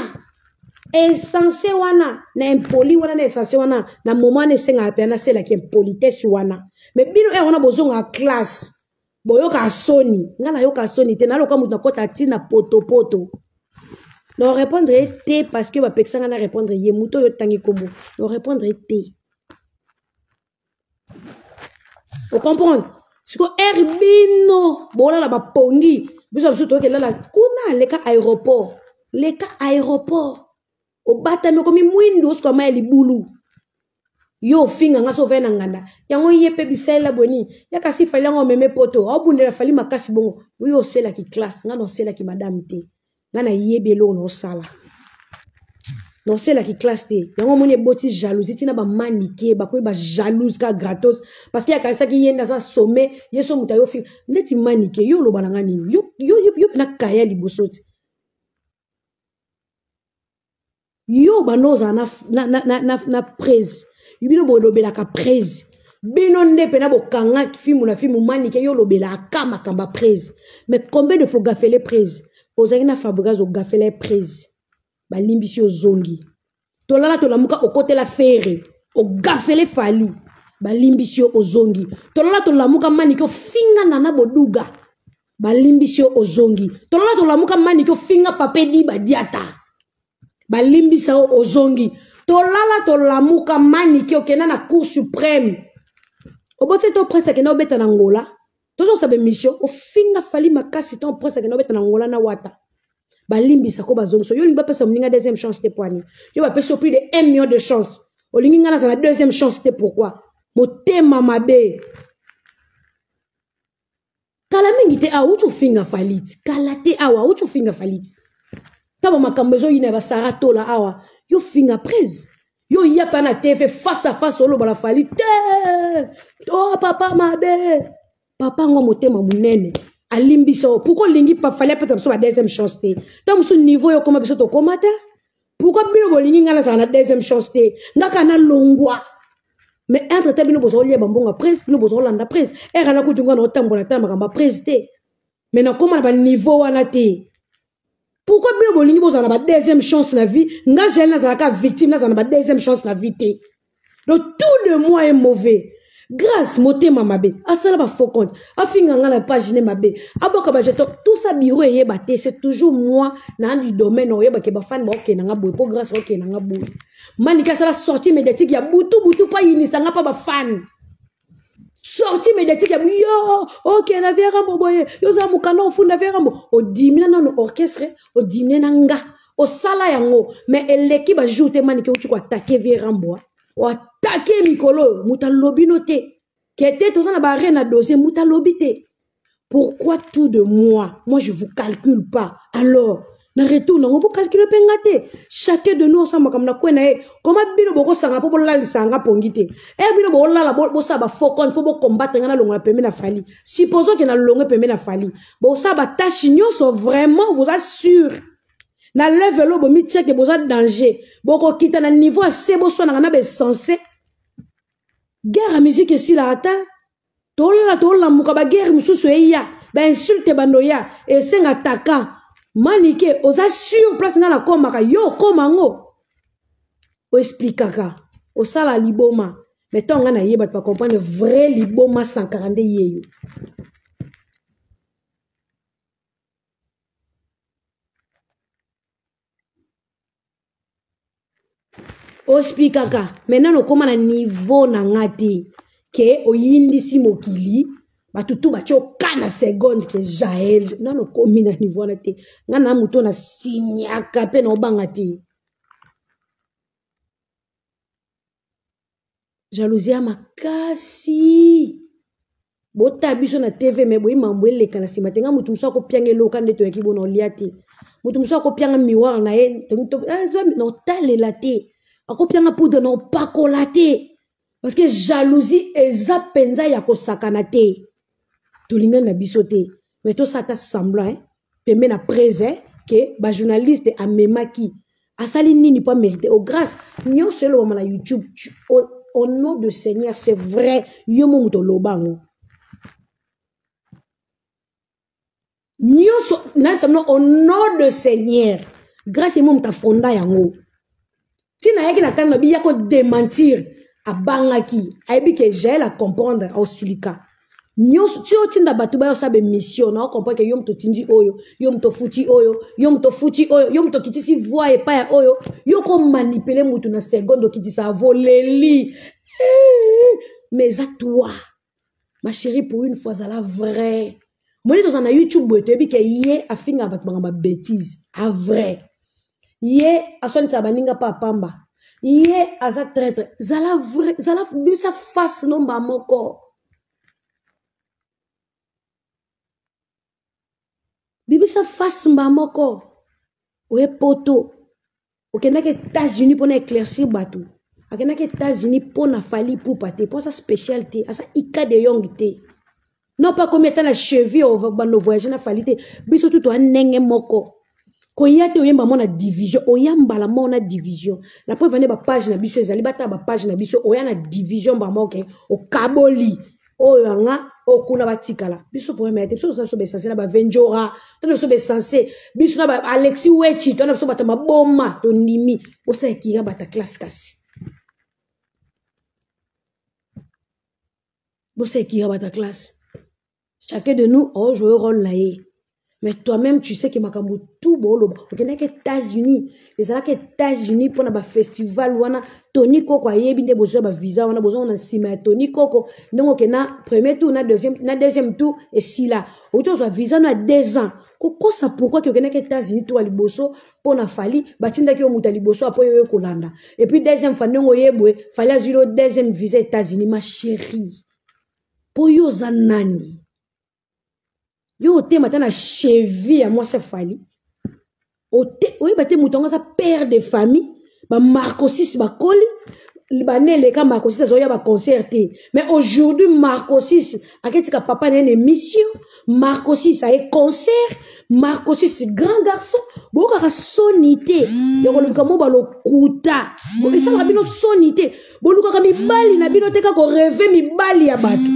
esense wana na impoli wana na esense wana na moment wana esengaka mpe naselaki impolitesse wana mais bino ere wana bozongaka classe boyoka soni nga nayoka soni te naloka moto nakota ntina potopoto na répondre ye te parce que bapekisa nga na répondre ye moto oyo otangi nkombo na répondre ye te ocomprendre siko ere bino bolala bapongi biso biso toyoki elala kuna leka aéroport leka aéroport obatami okomi mwindu osuka mai ya libulu yo ofinga nga so ovai na nganda yango ye mpe bisalela boye nini ya kasi fali yango omeme poto aobundela fali makasi bongo oyo oselaki classe nga na oselaki madame te nga nayebi eloko na osala na oselaki classe te yango omoni eboti jalousie ntina bamanike bakomi bajalouse ka gratos parce que akanisaki ye nde aza sommet ye so moto ayo ofinga ndeti manike yo oloba na nga nini yo, yo, yo, yo mpe na kaya liboso ti yo banda ozala na, na, na, na, na prese bino bolobelaka prese bino nde mpena bokanga fimu na fimu manike yo olobelaka makambo ya prese mais combien de fois gafele prese ozalaki na fabrigaz ogafela ye prese balimbisi ozongi tolala tolamuka okotela fere ogafele fali balimbisi yo ozongi tolala tolamuka manike ofinga nana boduga balimbisi yo ozongi tolala tolamuka manike ofinga papa edi badiata balimbisa yo ozongi tolala tolamuka manike okenda na cour suprême oboti to prince akenda obeta na ngola tozosaba émission ofinga fali makasi to prince akenda obeta na ngola na wata balimbisa ko bazongisa yo olingi bapesa moninga deuxième chance te poani yo bapesi yo plus de 1 million de chance olingi ngai nazala deuxième chance te pourquoi motema mabe. Kala mingi te awa uti ofinga Fally ti. Kala te awa uti ofinga Fally ti. Taba makambo ezoyina ya basara tola awa. Yo finga prese. Yo ya pa na TV face à face oloba na Fally te. Oh papa mabe. Papa ngo motema munene. Alimbisa yo. Pourquoi olingi pa Fally apesa biso ba deuxième chance te? Tango mosusu niveau yo koma biso tokoma te. Pourquoi bino bolingi nga nazala na deuxième chance te? Nga kaka nalongwa. Mais entre temps bino bozolia bambongo ya prince, bino bozolanda prince. Era na kutu nga na otambola ta makambo ya prince te. Mais nakoma na ba niveau wana te. Pourquoi bino bolingi bozala na ba deuxième chance na vie? Nga Jael nazalaka victime, nazala na ba deuxième chance na vie te. Donc tout de moi est mauvais. Grâce motema mabe, asala ba faux compte, afinga nga na page ne mabe, aboka ba jeton, tout ça bureau eyeba te, c'est toujours moi na du domaine oyeba ke ba fan ba okenda nga boye, po grâce okenda nga boye. Malika asala sortie médiatique ya butu butu pa yinisa nga pa ba fan. Sortie médiatique ya yo okenda vie rambo boye, yo za mukanda ofunda vie rambo, odimina nano orchestre, odimina na nga. Osala yango mais eleki ba jour te manike uti ko attaquer vie rambo. O attaquer mikolo muta lobi no te. Kete toza na ba reine na dossier muta lobi te. Pourquoi tout de moi? Moi je vous calcule pas. Alors na retour nango bo calculer pe nga te. Chacun de nous osama comme na kwena ye. Comment bino boko sanga po bolalisa nga pongi te. Eh bino bo lala bo bo saba faux compte po bo combattre nga na longo pembe na Fally. Supposons que na longo pembe na Fally. Bo saba tâche nyonso vraiment vous assure. Na level oyo bomitia ke boza danger. Bokokita na niveau ya se boswanaka na baessence. Guerre ya musique esilaka te. Tolala tolamuka ba guerre mosusu eya. Ba insulte bando ya esenga taka. Manike oza sur place nga nakomaka yo okoma ngo. Oexplikaka osala liboma. Mais ntango nga nayeba bato ba comprendre vrai liboma Sankara nde yeyo. Ospikaka maintenant okoma na niveau na nga te ke oyindisi mokili bato tu batie oka na seconde ke Jael nano okomi na niveau wana te. Nga na moto na signaka mpe na obanga te. Jalousie ya makasi. Bota biso na TV mais boyi mambo eleka na sima te. Nga mutu mosusu akopianga eloka nde toyaki bona olia te. Mutu mosusu akopianga miroir na ye, na otalela te. Akopianga poudre na opakola te. Parce que jalousie eza penza ya kosakana te. Tolingani na biso te. Mais tosala ata semblant, hein? Pembe na presse, hein? Ke ba journaliste amemaki. Asali nini po mériter? Au grâce, nyonso elobama na YouTube, au nom de Seigneur, c'est vrai, yo mo moto oloba yango. Nyonso, na semblant, au nom de Seigneur, grâce mo moto afonda yango. Tina yaki na kanda bi ya ko démentir, abangaki, ayebi ke Jael a comprendre au silika. Nyonso, ti otinda bato bayo sabe mission, na comprendre que yo moto tindi oyo, yo moto futi oyo, yo moto futi oyo, yo moto kitisi voix epai ya oyo, yo ko manipuler mutu na seconde okitisa voleli. Mais à toi, ma chérie, pour une fois, ça la vraie. Moni toza na YouTube boye toyebi ke ye afinga bato banga ba bêtise, a vrai. Ye aswanisa baninga pa pamba. Ye aza traître. Zala vrai, zala bisa face nomba moko. Bibisa face mba moko. Oye poto. Okendaki États-Unis pour éclaircir bato. Akendaki États-Unis pour na Fally Ipupa te, pour sa spécialité, asa Ika de Jong te. Non pas comme étant la cheville au bando voyager na Fally te. Biso tout to ndenge moko. Koya te oyemba mona division, oyamba la mona division. La preuve ane ba page na biso ezali bata ba page na biso oya na division ba moke o kaboli. Oyo nga okuna batikala. Biso problème ya te, biso so be censé na ba Venjora, to biso be censé, biso na ba Alexis Wechi, to na biso bata maboma to ndimi, osa ekira bata classe kasi. Bosa ekira bata classe. Chacun de nous a joué rôle là. Mais toi-même, tu sais que makambo tout bolo. Ok, na États-Unis, les alaka États-Unis pour na ba festival wana Tony Koko ayebi nde besoin ba visa wana besoin na sima ya Tony Koko. Donc ok na premier tour na deuxième tour et si là. Oto zo visa na 2 ans. Koko ça pourquoi que ok na États-Unis to liboso pour na Fally batinda ki omuta liboso apo yo kolanda. Et puis deuxième fois ndongo yebwe Fally azilo deuxième visa États-Unis ma chérie. Po yo za nani? Yo otema ata na cheville ya mwasi ya Fally. Oyeba te moto yango aza père de famille, ba Marcosis bakoli, bane eleka Marcosis azoya ba concert te. Mais aujourd'hui Marcosis aketika papa na ye na émission, Marcosis aye concert, Marcosis grand garçon, boyokaka soni te ya koluka mo balokuta. Esalaka bino soni te, bolukaka mibali na bino te kaka koreve mibali ya bato.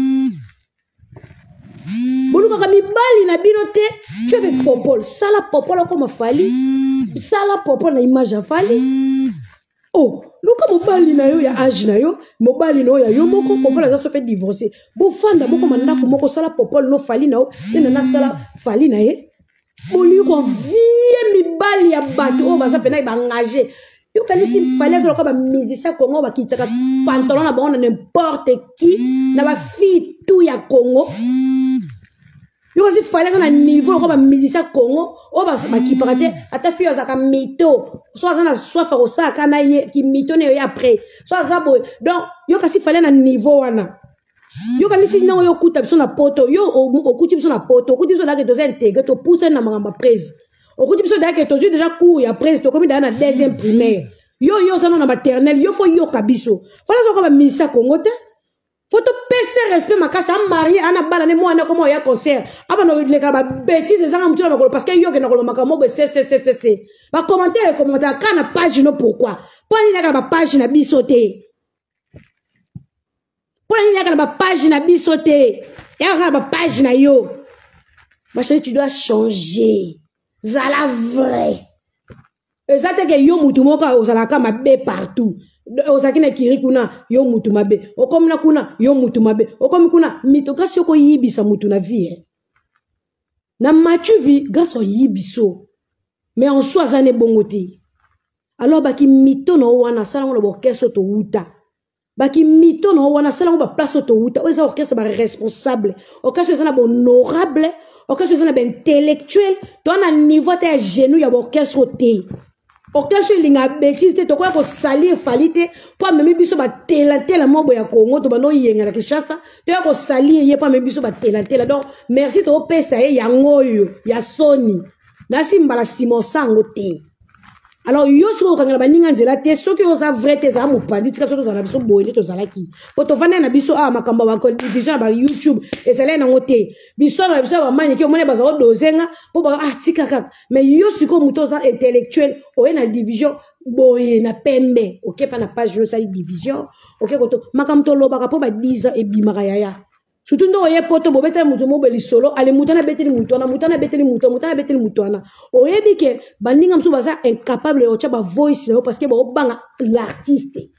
Bolukaka mibali na bino te. Tu avais popol, sala popol okoma Fally, sala popol na image ya Fally. Oh, luka mobali na yo ya age na yo, mobali na yo ya yo moko, popol aza so pe divorcé. Bofanda moko mandako moko, sala popol no Fally na yo, te na sala Fally na ye. Bolingi konvie mibali ya bato oyo baza pena ba engagé. Yo kanisi Fally aza lokola ba musicien Congo bakitisaka pantalon na bango na n'importe qui, na ba fille tout ya Congo. Yo kasi Fally aza na niveau lokola ba musicien Congo oyo bakipaka te, ata fille azalaka mito, so aza na soif ya kosalaka na ye ki mito na ye après, so aza boye. Donc yo kasi Fally na niveau wana. Yo kanisi ndenge yo okuta biso na poto, yo okuti biso na poto, okuti biso dake toza intégré, topusani na makambo ya presse. Okuti biso dake tozwi déjà cours ya presse, tokomi daya na deuxième primaire. Yo yo oza na maternelle, yo fo yoka biso. Fala soka ba ministère Congo te. Faut topesa respect makasi, a marié, ana bana ne mwana koma ya concert. Aba no leka ba bêtises ezanga mutu na makolo parce que yo ke na koloba makambo boye c c c c c. Ba commentaire commentaire ka na page no pourquoi? Poni nini na ba page na biso te? Pona nini yaka na ba page na biso te? Yaka na ba page na yo. Ma chérie, tu dois changer. Zala vrai. Eza te ke yo mutu moko ozalaka mabe partout. Ozalaki na kiri kuna, yo mutu mabe. Okomi na kuna, yo mutu mabe. Okomi kuna, mito grâce yoko yibisa mutu na vie. Eh. Na matu vie, grâce oyibiso. Mais en soi, aza ne bongo te. Alors, baki mito na wana, sala ngo na orchestre to wuta. Baki mito na wana, sala ngo ba place to wuta. Oyo eza orchestre ba responsable. Orchestre eza na ba honorable. Orchestre eza na ba intellectuel. To na niveau te ya genou ya ba orchestre te. Orchestre elinga bêtise te, tokoya kosalir Fally te, po amemi biso ba tela-tela mobo ya Congo, to bando yenga na Kinshasa, toya kosalir ye po amemi biso ba tela-tela. Donc, merci topesa ye yango oyo ya soni. Nasi mbala sima osango te. Alors yo soki okangela baninga nzela te, soki oza vrai te, ezala mopanzi, tika soki tozala na biso boye nde tozalaki. Po tovanda na biso awa makambo ya ba division ya ba YouTube ezalaki nango te. Biso na biso ya ba maniki omoni baza kodozenga po ba ah tika kaka. Mais yo sikoyo moto oza intellectuel oye na division boye na pembe, okepa na page yo osali division, oke koto makambo tolobaka po ba 10 ans ebimaka yaya. Surtout ndoko ye poto bobetela moto moko lisolo, ale moto wana abeteli moto wana, moto wana abeteli moto wana, moto wana abeteli moto wana. Oyebi ke baninga mosusu baza incapable ya kotia ba voice na yo parce que baobanga l'artiste.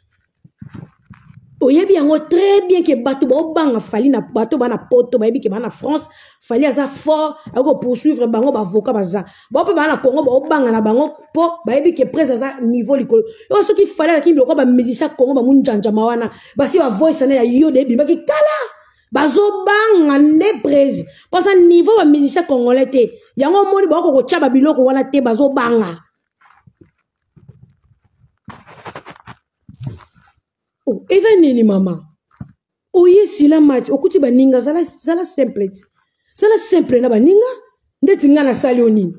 Oyebi yango très bien ke bato baobanga Fally na bato ba na poto, bayebi ke ba na France, Fally aza fort, akoki poursuivre bango ba avocat baza. Bao pe ba na Congo baobanga na bango po bayebi ke presse aza niveau likolo. Yo soki Fally alaki biloko ba musicien Congo ba munjanjama wana, basi ba voice na ya yo de bibaki kala. Bazobanga nde presse. Parce que niveau ba musicien congolais te. Yango moni ba ko kotia ba biloko wana te bazobanga. Oh, eza nini mama? Oye sila match, okuti baninga, zala, zala simple ti. Zala simple na baninga, ndeti nga nasali yo nini?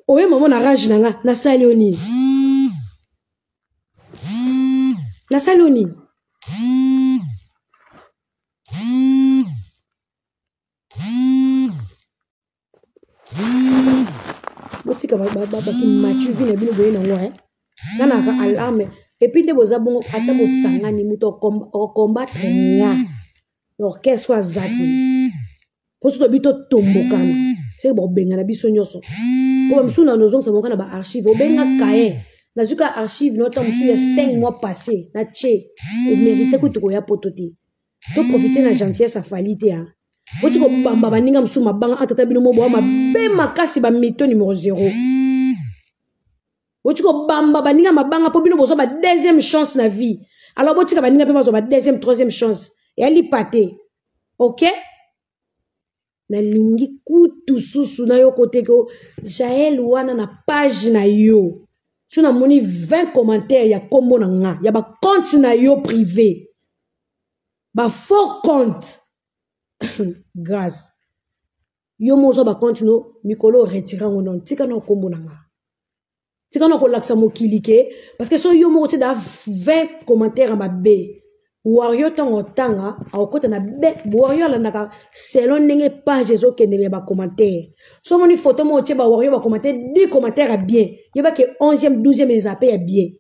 Oye mama na rage na nga, nasali yo nini? Nasali yo nini? Botika bakimature vi na bino boye nango eh? Nga naka alarme. Et puis nde boza bongo ata bosangani moto okombattre nga orchestre aza te. Po soki tobi totombokana, seke bobengana biso nyonso. Po ba mosusu na nozongisa bango na ba archive, obenga Caïn. Nazwi ka archive na ota mosusu ya 5 mois passé na tie. Omérite kutu koya poto te. To profiter na gentillesse ya Fally te, hein. Boti kobamba baninga mosusu mabanga atata bino mo boa mabe makasi ba mito numéro 0. Boti kobamba baninga mabanga po bino bozwa ba deuxième chance na vie. Alors botika baninga pe bazwa ba deuxième, troisième chance. Ya lipa te. OK? Nalingi kutu susu na yo kote ko Jael wana na page na yo. So namoni 20 commentaires ya kombo na nga, ya ba compte na yo privé. Ba faux compte. Grâce. Yo moko ozwa bacompte no mikolo oretire yango nono, tika na okombo na nga, tika na kolakisa mokili ke parce que soki yo moko otie da 20 commentaire ya mabe, wario ntango otanga akokota na be. Wario alandaka selon ndenge page ezokendele ya bacommentaire. So omoni foto moko otie bawario bacommentaire 10 commentaire ya bien, yeba ke 11e 12e eza mpe ya bien.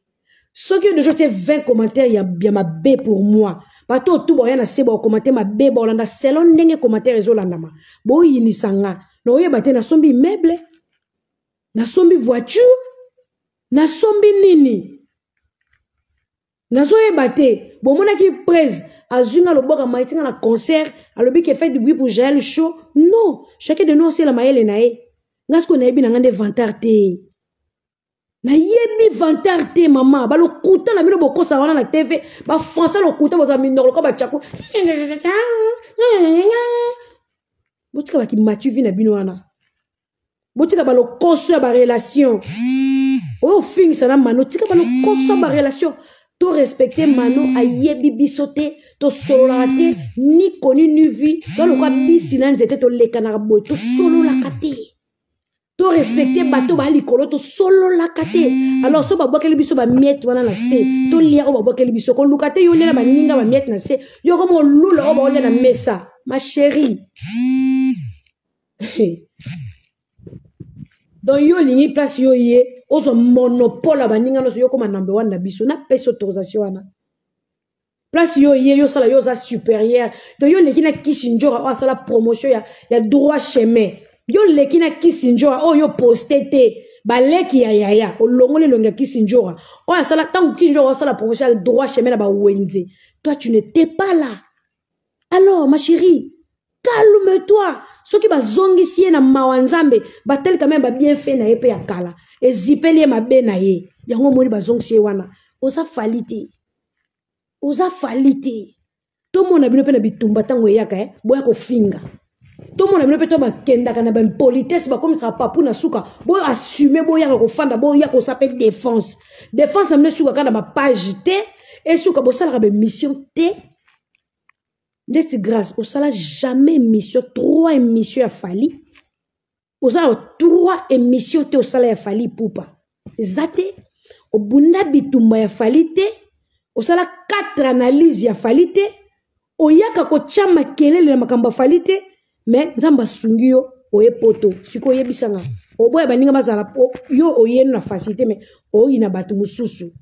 Soki yo deja otie 20 commentaire ya mabe, pour moi bato oyo tu baoya na se baokomante mabe, baolanda selon ndenge commentaire ezolandama. Boyinisa nga na oyeba te, nasombi immeuble, nasombi voiture, nasombi nini, nazoyeba te. Bomonaki prese azwi nga loboko, amaiti nga na concert, alobi ke fait du bruit pour Jael Show. Non, chacun de nous osela mayele na ye. Nga sikoyo nayebi na nga nde vantard te, nayebi vantard te. Mama, balokuta na bino bokosa wana na TV, bafrançais lokuta, bozala minoko lokola bacaku. Botika bakimatu vi na bino wana, botika balokoso ya barelation oyo ofingisa na Mano. Tika balokoso ya barelation, to respecte Mano. Ayebi biso te, tosololaka te, ni koni ni vi toloka bisi na nzete, tolekanaka boye, tosololaka te. To respecte bato baa likolo, tosololaka te. Alors so babwakeli biso bamiete wana na se, tolia oyo babwakeli biso. Koluka te yo olia na baninga bamiete na se, yo koma olula oyo baolia na mesa. Ma chérie, donc yo olingi place yo ye ozwa monopole ya baninga nyonso, yo koma number one na biso. Napesi autorisation wana, place yo ye yosala, yo oza supérieur. Donc yo oleki na Kisi Njora oyo asala promotion ya droit chemin. Yo oleki na Kisi Njora oyo yo poste te, baleki ya yaya, olongoli elongi ya Kisi Njora oyo asala. Ntango Kisi Njora osala promotion ya droit chemin na bawenze, toi tu n'étais pas là. Alors ma chérie, calme-toi. Soki bazongisi ye na mawa Nzambe, batali quand même babienfait na ye mpe ya kala ezipeli ye mabe na ye, yango omoni bazongisi ye wana. Oza fali te, oza fali te. Tomona bino mpe na bitumba ntango eyaka, boya kofinga. Tomona bino mpe to bakendaka na baimpolitesse, bakomisaka papu na suka. Boyo assume, boyaka kofanda, boya kosa mpe défense. Défense na bino esuka kaka na bapage te, esuka bosalaka baémission te. Ndeti Grâce osala jamais émission, trois émission ya Fali, osala trois émission te, osala ya Fali Pupa eza te, obunda bitumba ya Fali te, osala quatre analyse ya Fali te, oyaka kotya makelele na makambo ya Fali te. Me Nzambe asungi yo, oye poto sikoyo, oyebisanga oboya baninga bazala yo oyenu na facilité, me oyina bato mosusu.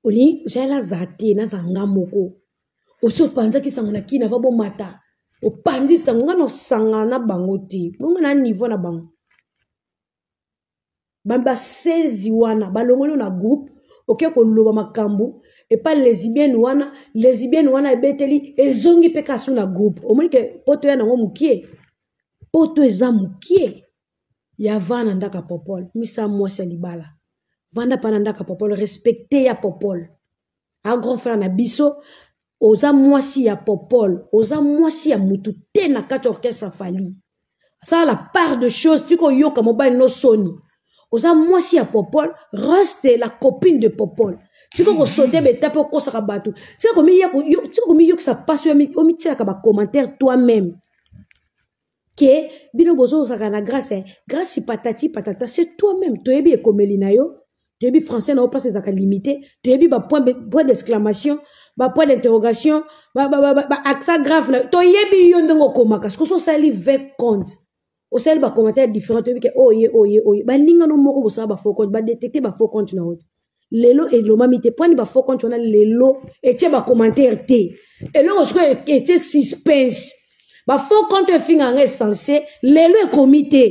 Olingi Jael aza te, nazala nga moko. Osi opanzaki sango na kina va bomata, opanzi sango, nga na osangana na bango te, bongo na niveau na bango basenzi wana balongoli na groupe. Oke koloba makambo epa lesbienne wana, lesbienne wana ebeteli ezongi mpe kasu na groupe. Omoni ke poto ya nango mokie, poto eza mokie ya vana ndaka Popol misa mwasi ya libala vanda pa na ndaka Popol, respecte ya Popol a grand frère na biso. Oza mwasi ya Popol, oza mwasi ya mutu te na kati ya orchestre Fali. Asala la part de choses, tika oyoka mobali no soni. Oza mwasi ya Popol, reste la copine de Popol. Tika kosote betape, okosaka bato. Tika komiyokisa mpasi, omitielaka bacommentaire toi-même ke bino bozozaka na Grâce, Grâce patati patata. C'est toi-même, toyebi ekomeli na yo, toyebi français na yo place ezalaka limité, toyebi bapoint point d'exclamation, bapoint d'interrogation, baaccent grave na toyebi yo ndenge okomaka. Soki osali 20 compte, osali bacommentaire différent, toyebi ke oye oye oye balingano moko bosala bafaux compte, badetecte bafaux compte na yo te. Lelo elomami te mponi bafaux compte wana lelo etie bacommentaire te. Eloko sikoyo etie suspense, bafaux compte efinga yanga esense lelo ekomi te.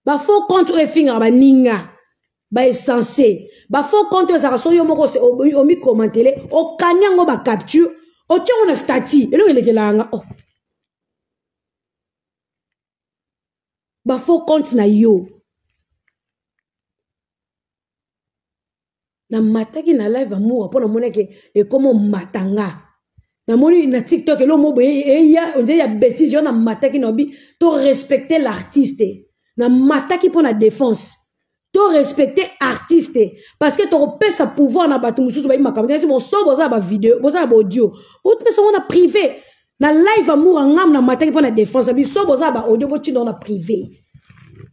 Bafaux compte oyo efingaka baninga baesense, bafaux compte oyo ezalaka so yo moko omikomantele, okangi yango bacapture, otie yango na statut, eloko elekelaka nga oh. Bafaux compte na yo namataki na live amour mpo namonaki ekoma omatanga. Namoni na TikTok eloko moko boye eya onzeli ya bétise. Yo namataki na obi to respecter l'artiste, namataki mpo na défense. To respecter artiste parce que tokopesa pouvoir na bato mosusu bayebi makambo te. Boso boza na bavideo, boza na baaudio, bopesa yango na privé. Na live amour angam na mataki mpo na défense na biso, boza na baaudio, botinda yango na privé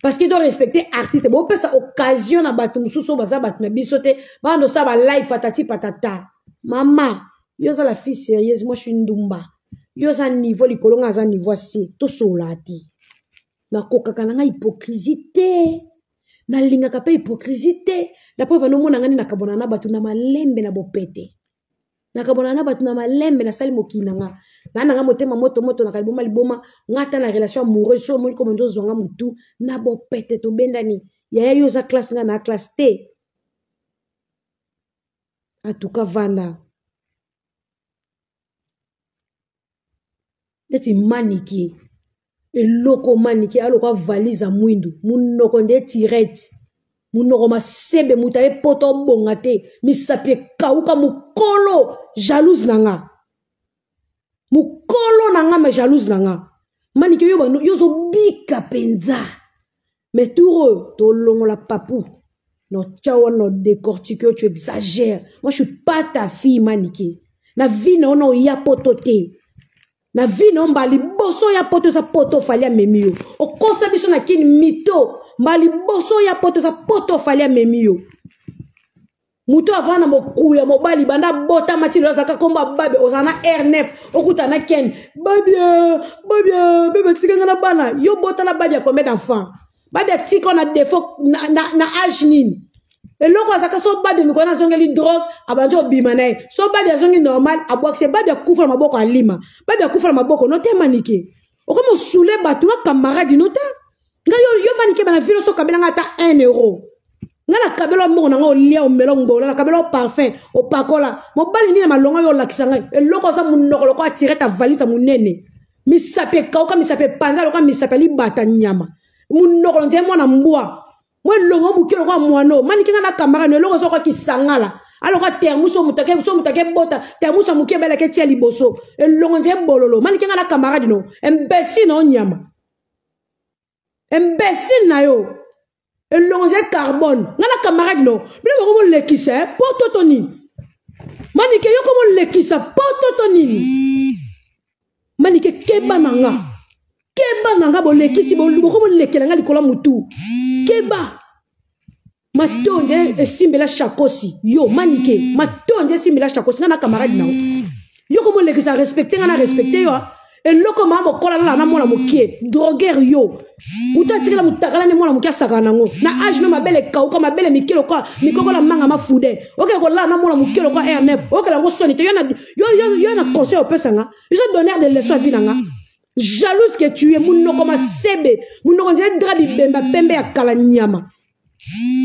parce que to respecter artiste. Bopesa occasion na bato mosusu oyo baza bato na biso te, banda osala ba live patati patata. Mama, yo oza la fille sérieuse, moi je suis ndumba. Yo oza niveau likolo, nga aza niveau ase, tosolola te. Nakokaka na nga hypocrisie te, nalingaka mpe hypocrisie te. Na po evanda omona nga nde nakabwana na bato na malembe na bopete, nakabwana na bato na malembe, nasali mokili na nga naa na nga motema moto moto na kaliboma liboma nga ata na relation amoureuse. So omoni koma nzozwa nga motu na bopete, tobendani. Yaya, yo oza classe, nga na classe te. Atuka vanda neti maniki eloko maniki alokwa valise ya mwindu, munoko nde tirete, munoko masebe, moto aye poto obonga te, misapi ekauka, mokolo jalouse na nga, mokolo na nga, me jalouse na nga. Manike, yo yo ozobika mpenza, mais tour oyo tolongola papu notya wana no décortique yo. Tu exagères, moi je suis pas ta fille. Manike, na vie na yo na oya poto te, na vie na yo mbala liboso oya poto eza poto Fally amemi yo. Okosa biso na kini mito, mbala liboso oya poto eza poto Fally amemi yo. Moto avanda na mokuya mobali banda botama ti lelo azalaka kombo babe. Ozala na r9, okutana na ken babia babia bebe, tika nga na bana. Yo botala babia, combien d'enfants babia tika na défaut na age nini? Eloko azalaka so babia mikolo azongeli drogue, abandi obima na ye. So babia azongi normal, abwakisi babia, akufa na maboko alima, babia akufa na maboko no te. Manike, okomi osule bato nga camarade no te. Nga yo, yo manike, bana vilo so okabela nga ata 1 euro, nga nakabela mbongo na nga olia, omela ngbola, nakabela parfum opakola. Mobali nini na malonga yo olakisa ngai? Eloko aza monoko lokola tirete valise monene, misapi ekauka, misapi epanza lokola misapi ya libata nyama, monoko nzee mwana mbwa, mwa elongo moke lokola mwano. Manike, nga na camarade, eloko ezokoka kisangala aloka termus oyo moto ake so moto ake bota termus ya moke ebelaki etia liboso, elongo nzee bololo. Manike, nga na camarade no, imbécile na yo, nyama imbécile na yo, elongo nzee carbone. Nga na camarade no, bino boko bolekisa poto to nini? Manike, yo ko bolekisa poto to nini? Manike, keba na nga, keba na nga, bolekisi, boko bolekela nga likolo ya motu. Keba matonzi esimbela shakosi yo. Manike, matonzi esimbela shakosi. Nga na camarade na yo, yo ko molekisa, respecte nga na respecte yo. Eloko maa mokola lala na mwana mokie droguer yo, moto atikala motakala nde mwana moke asakana nango na age no, mabele ekauka, mabele mike lokola mikokola manga mafude. Oke kolala na mwana moke lokola r9, okela yango soni te. Yo na conseil opesa nga, yo donneur de leçon ya vie na nga, jalouse que tu es. Munoko masebe, munoko nzela dra bibemba pembe ya kala nyama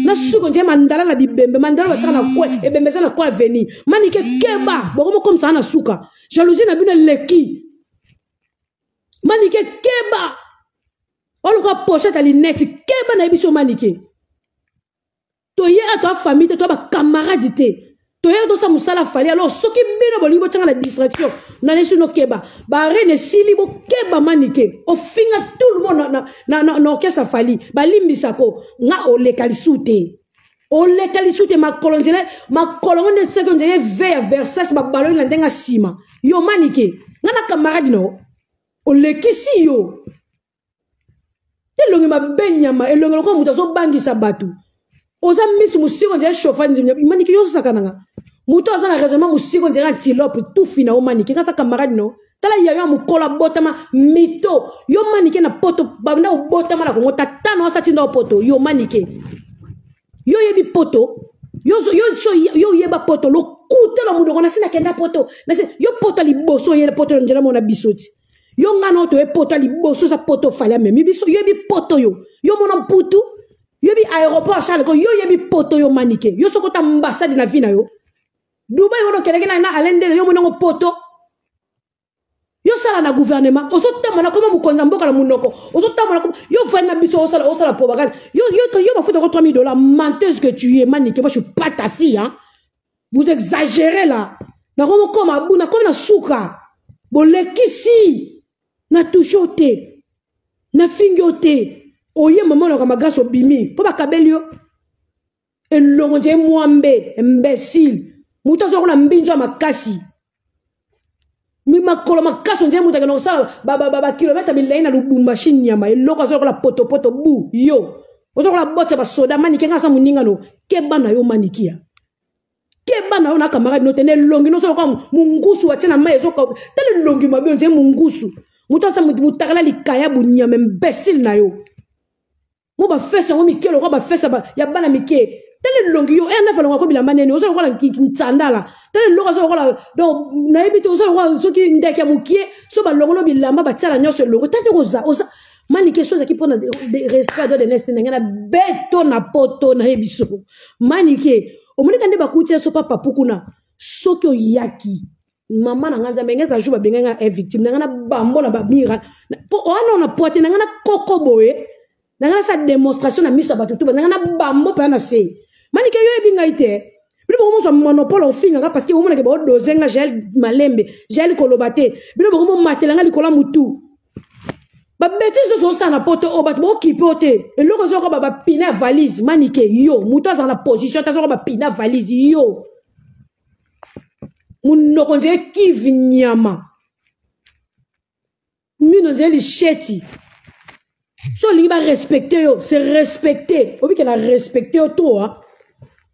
na suko nzela mandala na bibembe mandala batiaka na kwe ebembe eza na kwe aveni. Manike, keba, bokomokomisa na suka jalousie na bino eleki. Manike, keba, oluka pochette ya lineti, keba na yebi so. Manike, toye toa famille te, toa bacamarade te, toyaka tosala mosala Fally. Alors soki bino bolingi botyanga na distraction na lesu, nokeba barene esili, bokeba. Manike, ofinga tout le monde na orchestre Fally, balimbisako nga oleka lisu te, oleka lisu te. Makolo nzela, makolo ngo nde seki nzela eve ya Versace, babaloli na ndenge nsima. Yo manike, nga na camarade no, olekisi yo. Elongi mabe nyama, elongi lokola moto azobangisa bato, oza misu mosiko nzela chauffa. Manike, yo ozosaka nanga moto aza na raisonnement mosiko nzela antilope tufi na yo. Manike, nga aza camarade no. Tala yayo ya mokolo abotama mito. Yo manike, na poto banda obotama na Kongo, tata na asa tinda poto. Yo manike, yo oyebi poto? Yo, yo, yo oyeba poto? Lokuta na monoko, nasi nakenda poto nasi. Yo poto liboso oyela poto na nzela mona biso ti yo nga na oyo poto liboso eza poto Fally amemi biso. Yo yebi poto? Yo mona mputu, yoyebi aéroport Charles ko? Yo yebi poto? Yo manike, yo soki ota ambassade na vie na yo Dubai wana okendaki na alendele, yo monango poto? Yo sala na gouvernement, ozotambola koma mokonzi ya mboka na monoko, ozotambola yo vandi na biso, osala propagande. Yo bafuta ko 3000 dollars, menteuse que tu es. Manike, moi je suis pas ta fille, hein. Vous exagérez là. Nakomokoma bu, nakomi na suka, bolekisi na touche yo te, nafingi yo te. Oye mama olaka magrâce, obimi mpo bakabeli yo. Elongo nje mwambe imbécile. Moto aza lokola mbinzo ya makasi. Mi makolo makasi nje moto akenda kosala bakilometre milai na Lubumbashi nyama. Eloko aza lokola potopoto bu yo. Oza lokola bote ya basoda manike nga aza moninga no. Keba na yo manikia. Keba na yo na camarade no te na elongi no lokola mungusu watie na mai ezokauka. Tala elongi mabe nje mungusu. Moto aza mutakala likaya bunyama imbécile na yo. Mo bafese yango mike lokola bafese ya bana mike. Tala elongi yo ere nafa longa ko bilamba nene oza lokola ntsandala. Tala eloko aza lokola donc nayebi te oza lokola soki ndeke ya mokie so balongolo bilamba batiala nyonso elongo. Tala ndenge oza oza manike so ozalaki mpona respect doit de neste na ngai na beto na poto nayebi so manike omonika nde bakuti so pa papu kuna soki oyaki mama na ngai nzambe ngai eza jour babengai ngai victime na ngai na bambo na bamira po wana na poate na ngai na koko boye na ngai nasala démonstration na miso ya bato tu na ngai na bambo mpenza na sei manike yo oyebi ngai te bino bokomozwa monopole ofinga nga parce que omonake baodose nga jael malembe jael koloba te bino bokomomatela nga likolo ya motu babetise nyonso osala na poto oyo bato baokipe o te eloko ezoko bapine ya valise manike yo moto azala na position te azoko bapine ya valise yo monoko nzela kivi nyama mino nzela lisheti so olingi barespecte yo se respecte obike na respecte yo trop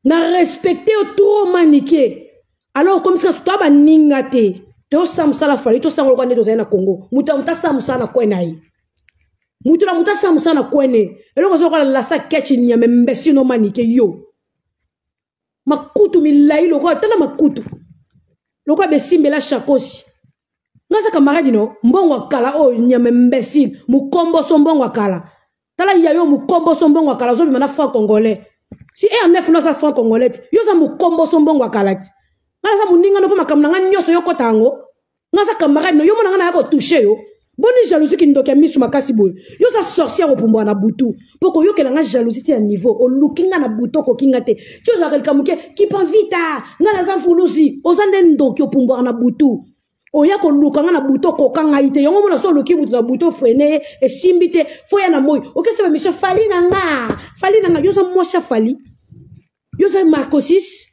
na respecte yo trop manike alors okomisaka so toya baninga te tosala mosala fali tosala lokola nde tozali na congo moto ya moto asala mosala na kwe na ye moto na moto asala mosala na kwe ne eloko oza lokola lasa kechi nyama mbesi no manike yo makutu milai lokola tala makutu lokola besimbela shakosi nga aza camarade no mbongo ya kala oyo nyama imbécile mokomboso mbongo ya kala tala ya yo mokomboso mbongo ya kala ozobima na franc congolais si r 9 no aza franc congolais ti yo oza mokomboso mbongo ya kala ti nga naza moninga no mpo makambo na nga nyonso yo kota yango nga aza camarade no yo mona nga naya kotouche yo boni jalousie kindoki ya misu makasi boye yo oza sorcière opumbwa na butu mpo koyokela nga jalousie ti ya niveau oluki nga na butu okoki nga te ti ozalaka likambo ke kipanvita nga naza mfulusi oza nde ndoki opumbwaka na butu oya koluka nga na butu okoka ngai te yango mona so oluki butu na butu ofrene ye esimbi te fo ya na moi okesa bamission fali na nga fali na nga yo oza mwasi ya fali yo oza marcosis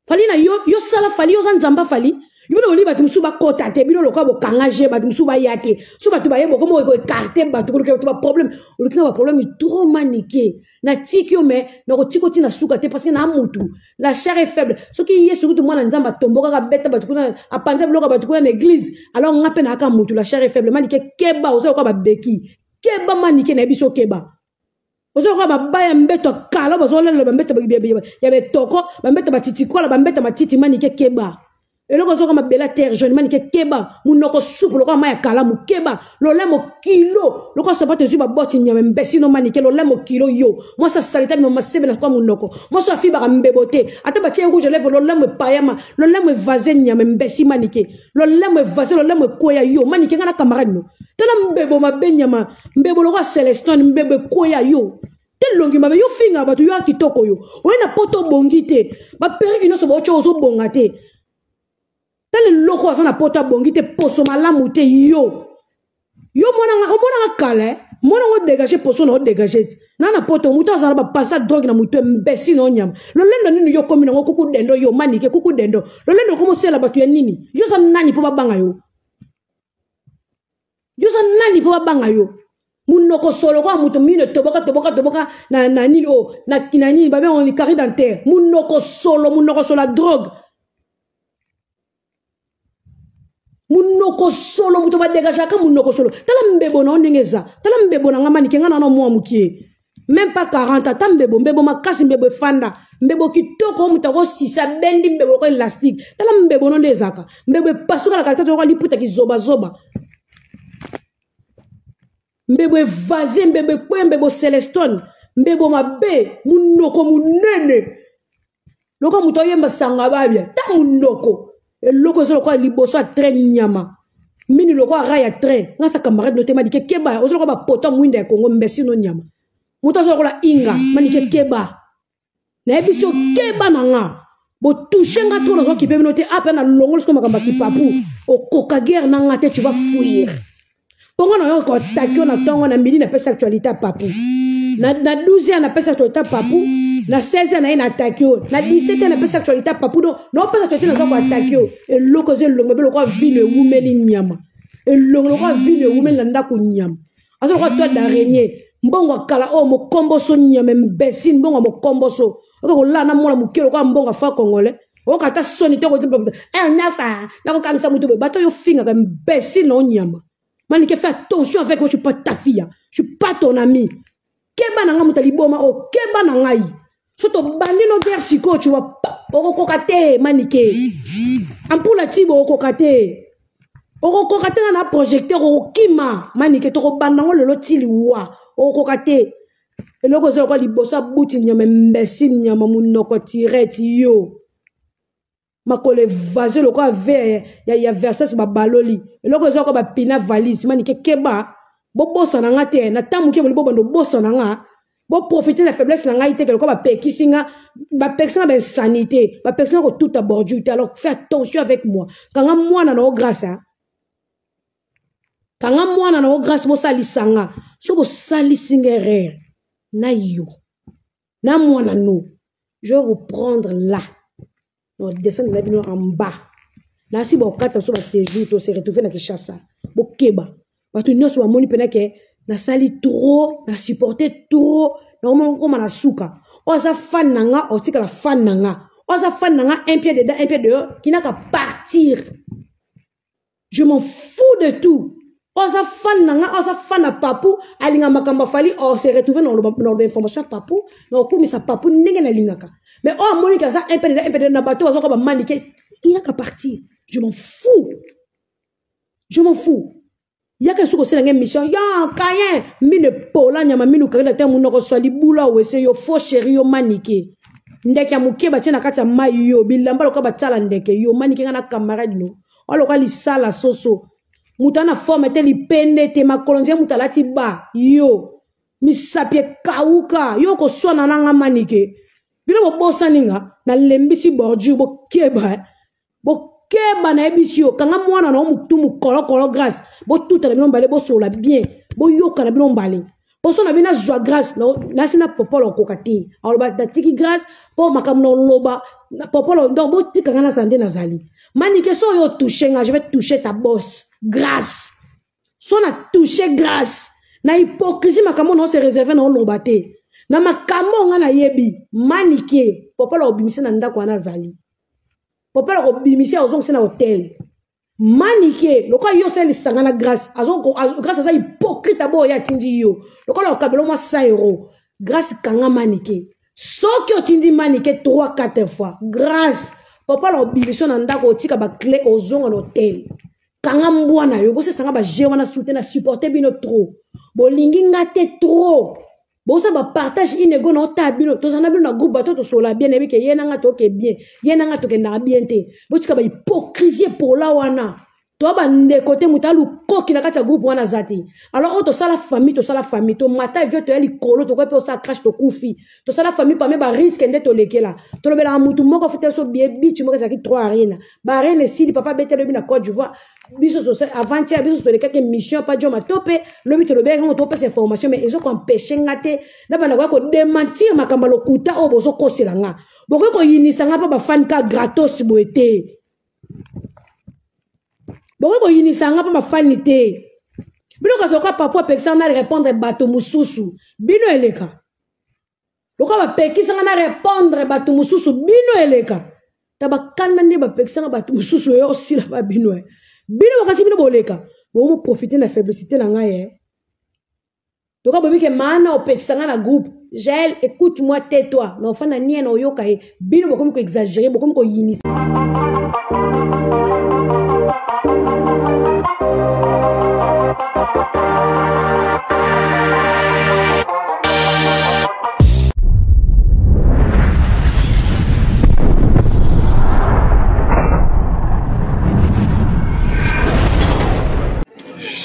fali na yo yo sala fali yo oza nzamba fali bino bolingi bato mosusu bakota te bino lokola bokanga je bato mosusu baya te so bato baye bokoma koekarte bato koluka bato baproblème oluki nga baproblème trop manike natiki yo mais nakotika oti na suka te parce que na mutu la chair est faible soki yesu kutu mwana nzambe atombokaka abeta bato kuna apanza biloko ya bato kuna na église alors nga mpe nayaka mutu la chair est faible manike keba oza lokola babeki keba manike nayebi so keba oza lokola mabaya mbeto ya kala bazolela bambeto ya betoko bambeto batitikola bambeto matiti manike keba eloko ozoka mabele terre jaune manike keba monoko supu lokola mai ya kalamu keba lolemo kilo lokola sapato ezwi baboti nyama mbesi no manike lolemo kilo yo mwasi asalita bima masebe na kwa monoko mwasi afibaka mbebo te ata batie rouge lèvre lolemo epayama lolemo evase nyama mbesi manike lolemo evase lolemo ekweya yo manike nga na camarade no tala mbebo mabe nyama mbebo lokola celestin mbebo ekweya yo te elongi mabe yo finga bato yo ya kitoko yo oye na poto obongi te baperiki nyonso baotya ozobonga te tala eloko aza na poto abongi te poso malamu te yo yo omonanga kala eh? mwana ngo dégage poso na odégage ti na na poto moto azala bapasa drogue na moto embesi na onyama lolendo nini yo okomi nango kuku dendo yo manike kuku dendo lolendo okomi osela bato ya nini yo oza nani mpo babanga yo yo oza nani mpo babanga yo munoko solo kwa moto mino toboka toboka toboka na, na nini o oh, na, na nini babengo ni carie dentaire munoko solo munoko solo ya drogue munoko solo moto badegageaka munoko solo tala mbebo na yo ndenge eza tala mbebo na nga manike nga nano mwa mokie même pas 40 ata mbebo mbebo makasi mbebo efanda mbebo kitoko oyo moto akosisa bendi mbebo loko elastique tala mbebo no nde ezalaka mbebo epasuka na katikati lokola liputa kizobazoba mbebo evase mbebo ekweya mbebo celestone mbebo mabe monoko monene lokola moto ayemba sanga babia ta monoko eloko eza lokola liboso ya train nyama mini lokola rai ya train nga sa camarade no te manike keba oza lokola bapota mwinda ya kongo mbesi no nyama moto aza lokola inga manike keba nayebi so keba na nga botouche nga trop nazokipe bino te ape na longoli siko makambo ya kipapu okoka guerre na nga te tu vas fuir mpongo na yo kotaki yo na ntongo na midi napesi actualité ya papu na, na 12 heures napesi actualité ya papu Na 16 heures na ye na atake yo, na 17 heures napesi actualité ya papu, donc naopesa actualité naza koatake yo. Eloko eza elongo ebe lokola vino ewumeli nyama, elongo lokola vino ewumeli na ndako nyama, aza lokola toile d'araignée, mbongo ya kala oyo mokomboso nyama imbécile, mbongo ya mokomboso oke kolala na mwana moke lokola mbongo ya fa congolais, oyoka ata soni te nafa nakokangisa moto boye, bato oyo ofingaka imbécile na onyama. Manike, fais attention avec moi, je suis pas ta fille, je suis pas ton ami. Keba na ngai, moto ya liboma oyo, keba na ngai. So tobandi no guerre sikoyo, tu vois, okokoka te Manike. Ampula tibo okokoka te. Okokoka te nga na projecteur okokima Manike, tokobanda ngo lelo ti liwa. Okokoka te. Eloko eza lokola liboso abuti nyama imbécile nyama monoko tirette yo. Makolo evase lokola ve ya, ya Versace babaloli. Eloko eza lokola bapina valise Manike, keba. Bobosana nga te na ntango moke, boli bobanda obosana nga, boprofite na faiblesse na ngai te, ke lokola bapekisi nga, bapekisi nga bainsanité, bapekisi nga kotuta bordure te. Alors fais attention avec moi. Kanga mwana na yo grâce, kanga mwana na yo grâce, bosalisa nga. So bosalisi nga erreur na yo na mwana no, je vais vous prendre là, no descendre na bino en bas, nasi bokata so baséjour, to se retrouver na Kinshasa. Bokeba, bato nyonso bamoni mpena ke nasali trop, na supporte trop, nakomokoma na suka. Oyo aza fan na nga, otikala fan na nga. Oyo aza fan na nga, un pied dedans, un pied dehors, kinaka partir, je m'en fous de tout. Oyo aza fan na nga, oyo aza fan na papu, alinga makambo afali, o se retrouve na oloba information ya papu, na okumisa papu ndenge nalingaka. Mais oyo amoniki aza un peu dedans, un peu dedans na bato bazoka bamanike, inaka partir, je m'en fous, je m'en fous. Yaka soki osala ngai mission ya kayen mino epola nyama mino kakenda te monoko swa libula wese yo faux chéri yo Manike, ndeke ya moke batie na kati ya mai yo bilamba lokola batiala ndeke yo Manike. Ngai na camarade no oyo lokola lisala soso, moto ana forme te, lipende te, makolo nzela, moto alati ba yo misapi ekawuka yo koswana na nga Manike. Bino bobosani nga nalembisi bordure, bokeba, bokeba, nayebisi yo. Kanga mwana na yo motu mokolokolo grâce, botutana bino mbale, bosola bien, boyokana bino mbale. Poso na bino azwa grâce nasi na popolo okoka te, aloba natiki grâce mpo makambo na oloba popolo. Donc botika nga nazala nde nazali. Manike, so oyo otouche nga, je vais toucher ta bosse grâce. So na touche grâce na hypocrisie, makambo na ose réserve na oloba te na makambo nga nayebi. Manike, popolo obimisi na ndako wana azali, popolo akobimisi, azongisi na hotel. Manike, lokola yo osala lisanga na grâce, grâce aza hypocrite, aboyo atindi yo lokola okabela mwa 100 euro. Grâce, kanga Manike, soki otindi Manike 3 4 fois, grâce papa na obimisi na ndako, otika baclé, ozonga na hotel. Kanga mbwa na yo, bosesanga baje wana sute na supporte bino trop, bolingi nga te trop, bosala bapartage inego na otala bino, tozala na bino na groupe, bato tosola bien, nayebi ke ye nanga toke bien, ye nanga tokendaka bien te. Botika bahypocrisie epola wana, toa bandeko te, moto alukoki na kati ya groupe wana aza te. Alors oyo tosala famille, tosala famille, tomata avio, toya likolo, tokoki mpe osala crash, tokufi. Tosala famille parmi barisque nde tolekela, tolobelaka motu moko futa so bie bichi moko ezalaki 3 arena, baarena esili, papa bete lobi na Côte d'Ivoire, biso avant-hier biso tolekaki mission pa jo matope, lobi tolobelaki yango, topesa information, mais ezokoempeshe nga te na banda koya kodementir makambo ya lokuta oyo bozokosela nga. Bokoki koyinisa nga mpo bafani ka gratos boye te, bokoki koyinisa nga mpo bafani te. Bino kasi lokola papa apekisa na répondre bato mosusu, bino eleka lokola bapekisanga na répondre bato mosusu, bino eleka ta bakanda nde bapekisanga bato mosusu oyo osila ba bino e bino bakasi bino boleka bomoprofite na faiblessité na ngai e toka boyebi ke maana opekisa ngai na groupe. Jael, écoute moi, tais toi na ofanda nie na oyoka ye. Bino bokomi koexagere, bokomi koyinisa.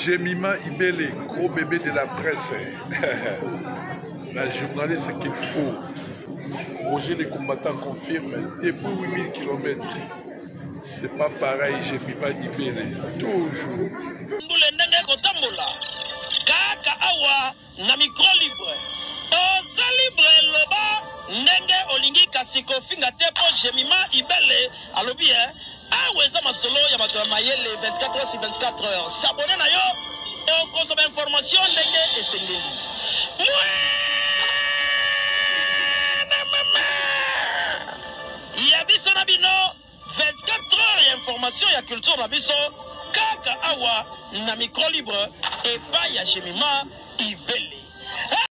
Jemima Ibele, gros bébé de la presse. La journaliste qu'il faut. Roger les combattants confirme depuis 8000 km. C'est pas pareil, Jemima Ibele. Toujours. Mbula ndenge kotambola kaka awa na micro libre, oza libre, loba. ndenge olingi kasi kofinga te mpo Jemima Ibele alobi e awa eza masolo ya bato ya mayele 24 heures sur 24 heures. S'abonner na yo okozwa ba information ndenge esengeli. Mwana mama ya biso na bino 24 heures ya information ya culture na biso kaka awa na micro libre epai ya Jemima Ibele.